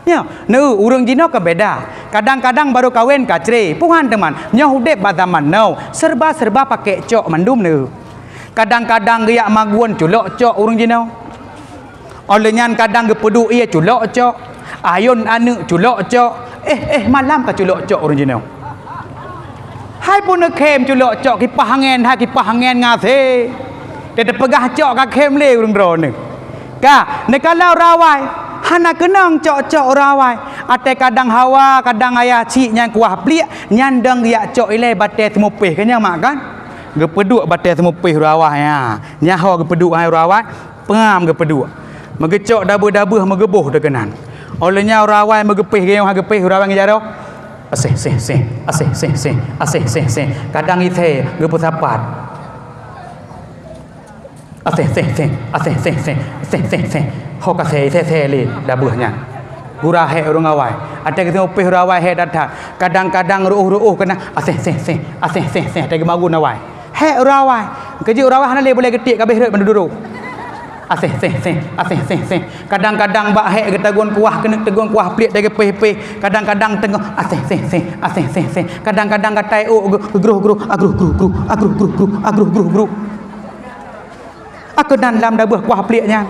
Nyoe, neu ureuëng jinoe ka beda. Kadang-kadang baru kawen ka cre. Puhan teuma, nyoe udeb bak zaman now, serba-serba pakai cok mandum neu. Kadang-kadang geujak magun culok cok ureuëng jinoe. Óh lheueh nyan kadang geupeuduek ie culok cok, ayôn aneuëk culok cok, eh, eh, malam ka culok cok ureuëng jinoe. Hai pun neukhém culok cok kipah angén, hai kipah angén ngasé. Teupeugah cok ka khém lé ureuëng droeneuh. Ka, neukalon ureuëng awai, hana keunong cok-cok ureuëng awai. Até kadang hawa, kadang ayah cik nyang kuah pliek, nyan dong geujak cok ilée batée seumupéh ka nyan mak kan. Geupeuduek batée seumupéh ureuëng awai nyan. Nyan ho geupeuduek hai ureuëng awai. Peungam geupeuduek. Meugeucok dabeuh-dabeuh meugeuboh teuh keunan. Óh lheueh nyan ureuëng awai meugeupéh geuyong ha geupéh ureuëng awai ngon jaroe. Aseh, seh, seh, aseh, seh, seh, aseh, seh, seh. Kadang isé geupeusapat. Aseh, seh, seh, aseh, seh, seh, aseh, seh, seh. Ho ka seh, seh, seh lé dabeuh nyan. Gura hék ureuëng awai. Até geuteupeue ureuëng awai hék that-that. Kadang-kadang reuôh-reuôh keunan. Aseh, seh, seh, aseh, seh, seh. Até geumagun awai. Hék ureuëng awai. Keujeuet ureuëng awai hana lé boleh geutiek ka abéh rhot mandum duroe. Aseh, seh, seh, aseh, seh, seh. Kadang-kadang bak hék geutagun kuah keuneuk tagun kuah pliek teugeupéh-péh. Kadang-kadang teungoh aseh, seh, seh, aseh, seh, seh. Kadang-kadang gatai ôk geu-, geugroh-groh, agruh, gruh, gruh, agruh, gruh, gruh, agruh, gruh, gruh. Aku nan lam dabeuh kuah pliek nyan.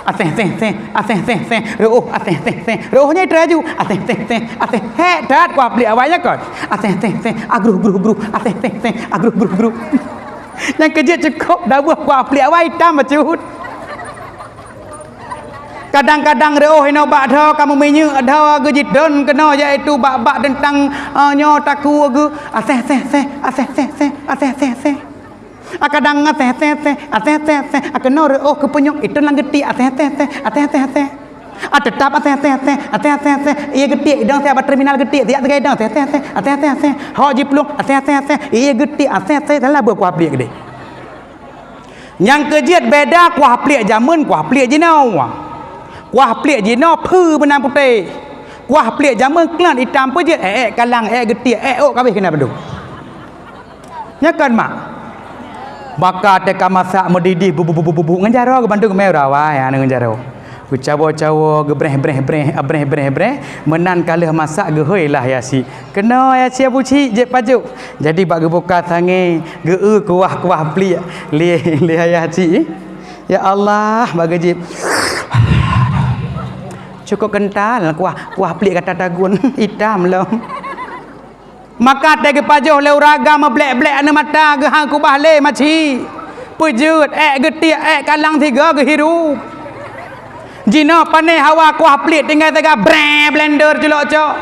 Aseh, seh, seh, aseh, seh, seh, reuôh, aseh, seh, seh, reuôh nyan teraju, aseh, seh, seh, aseh, hék that kuah pliek awai nyan kon. Aseh, seh, seh, agruh, gruh, gruh, aseh, seh, seh, agruh, gruh, gruh. Nyang keujeuet cukôp dabeuh kuah pliek awai itam bacut. Kadang-kadang reuôh inoe bak dho ka meuminyeuk dho geujidon keunoe, yaitu bak-bak teuntang, eh, nyoe takue geu aseh, seh, seh, aseh, seh, seh, aseh, seh, seh. A kadang aseh, seh, seh, aseh, seh, seh. A keunoe reuôh keupeunyok iton lam geutiek aseh, seh, seh, aseh, seh, seh. A teutap aseh, seh, seh, aseh, seh, seh. Ie geutiek idong siat bak terminal geutiek siat sigai idong aseh, seh, seh, aseh, seh, seh. Ho jiplueng aseh, seh, seh, seh. Ie geutiek aseh, seh, seh. Dalam beuh kuah pliek keudeh. Nyang keujeuet beda kuah pliek jameun kuah pliek jinoe. Kuah pliek jinoe phe meunan putéh. Kuah pliek jameun klan itam peujeuet ék-ék kalang, ék geutiek, ék ôk ka abéh keunan padum. Nyan kon mak. Maka teuka masak meudidih bu, bu, bu, bu, bu, bu, ngon jaroe geubandum mé rawai ngon jaroe. Geucawoe-cawoe, geubreh-breh-breh, abreh-breh-breh, meunan ka lheueh masak geuhôi lah Yasi. Keunoe Yasi Abu Cik jeuet pajoh. Jadi bak geubuka sangé, geu-eu kuah-kuah pliek lé, lé Yasi. Ya Allah, bak geujép. Cukôp keuntal kuah, kuah pliek gata tagun, itam lom. Maka teuka geupajoh lé ureueng agam meublek-blek aneuk mata geuhang kubah lé maci. Peujeuet, ék geutiek, ék kalang tiga geuhirup. Jinoe pané hawa kuah pliek tinggai teuga breh blender culok cok.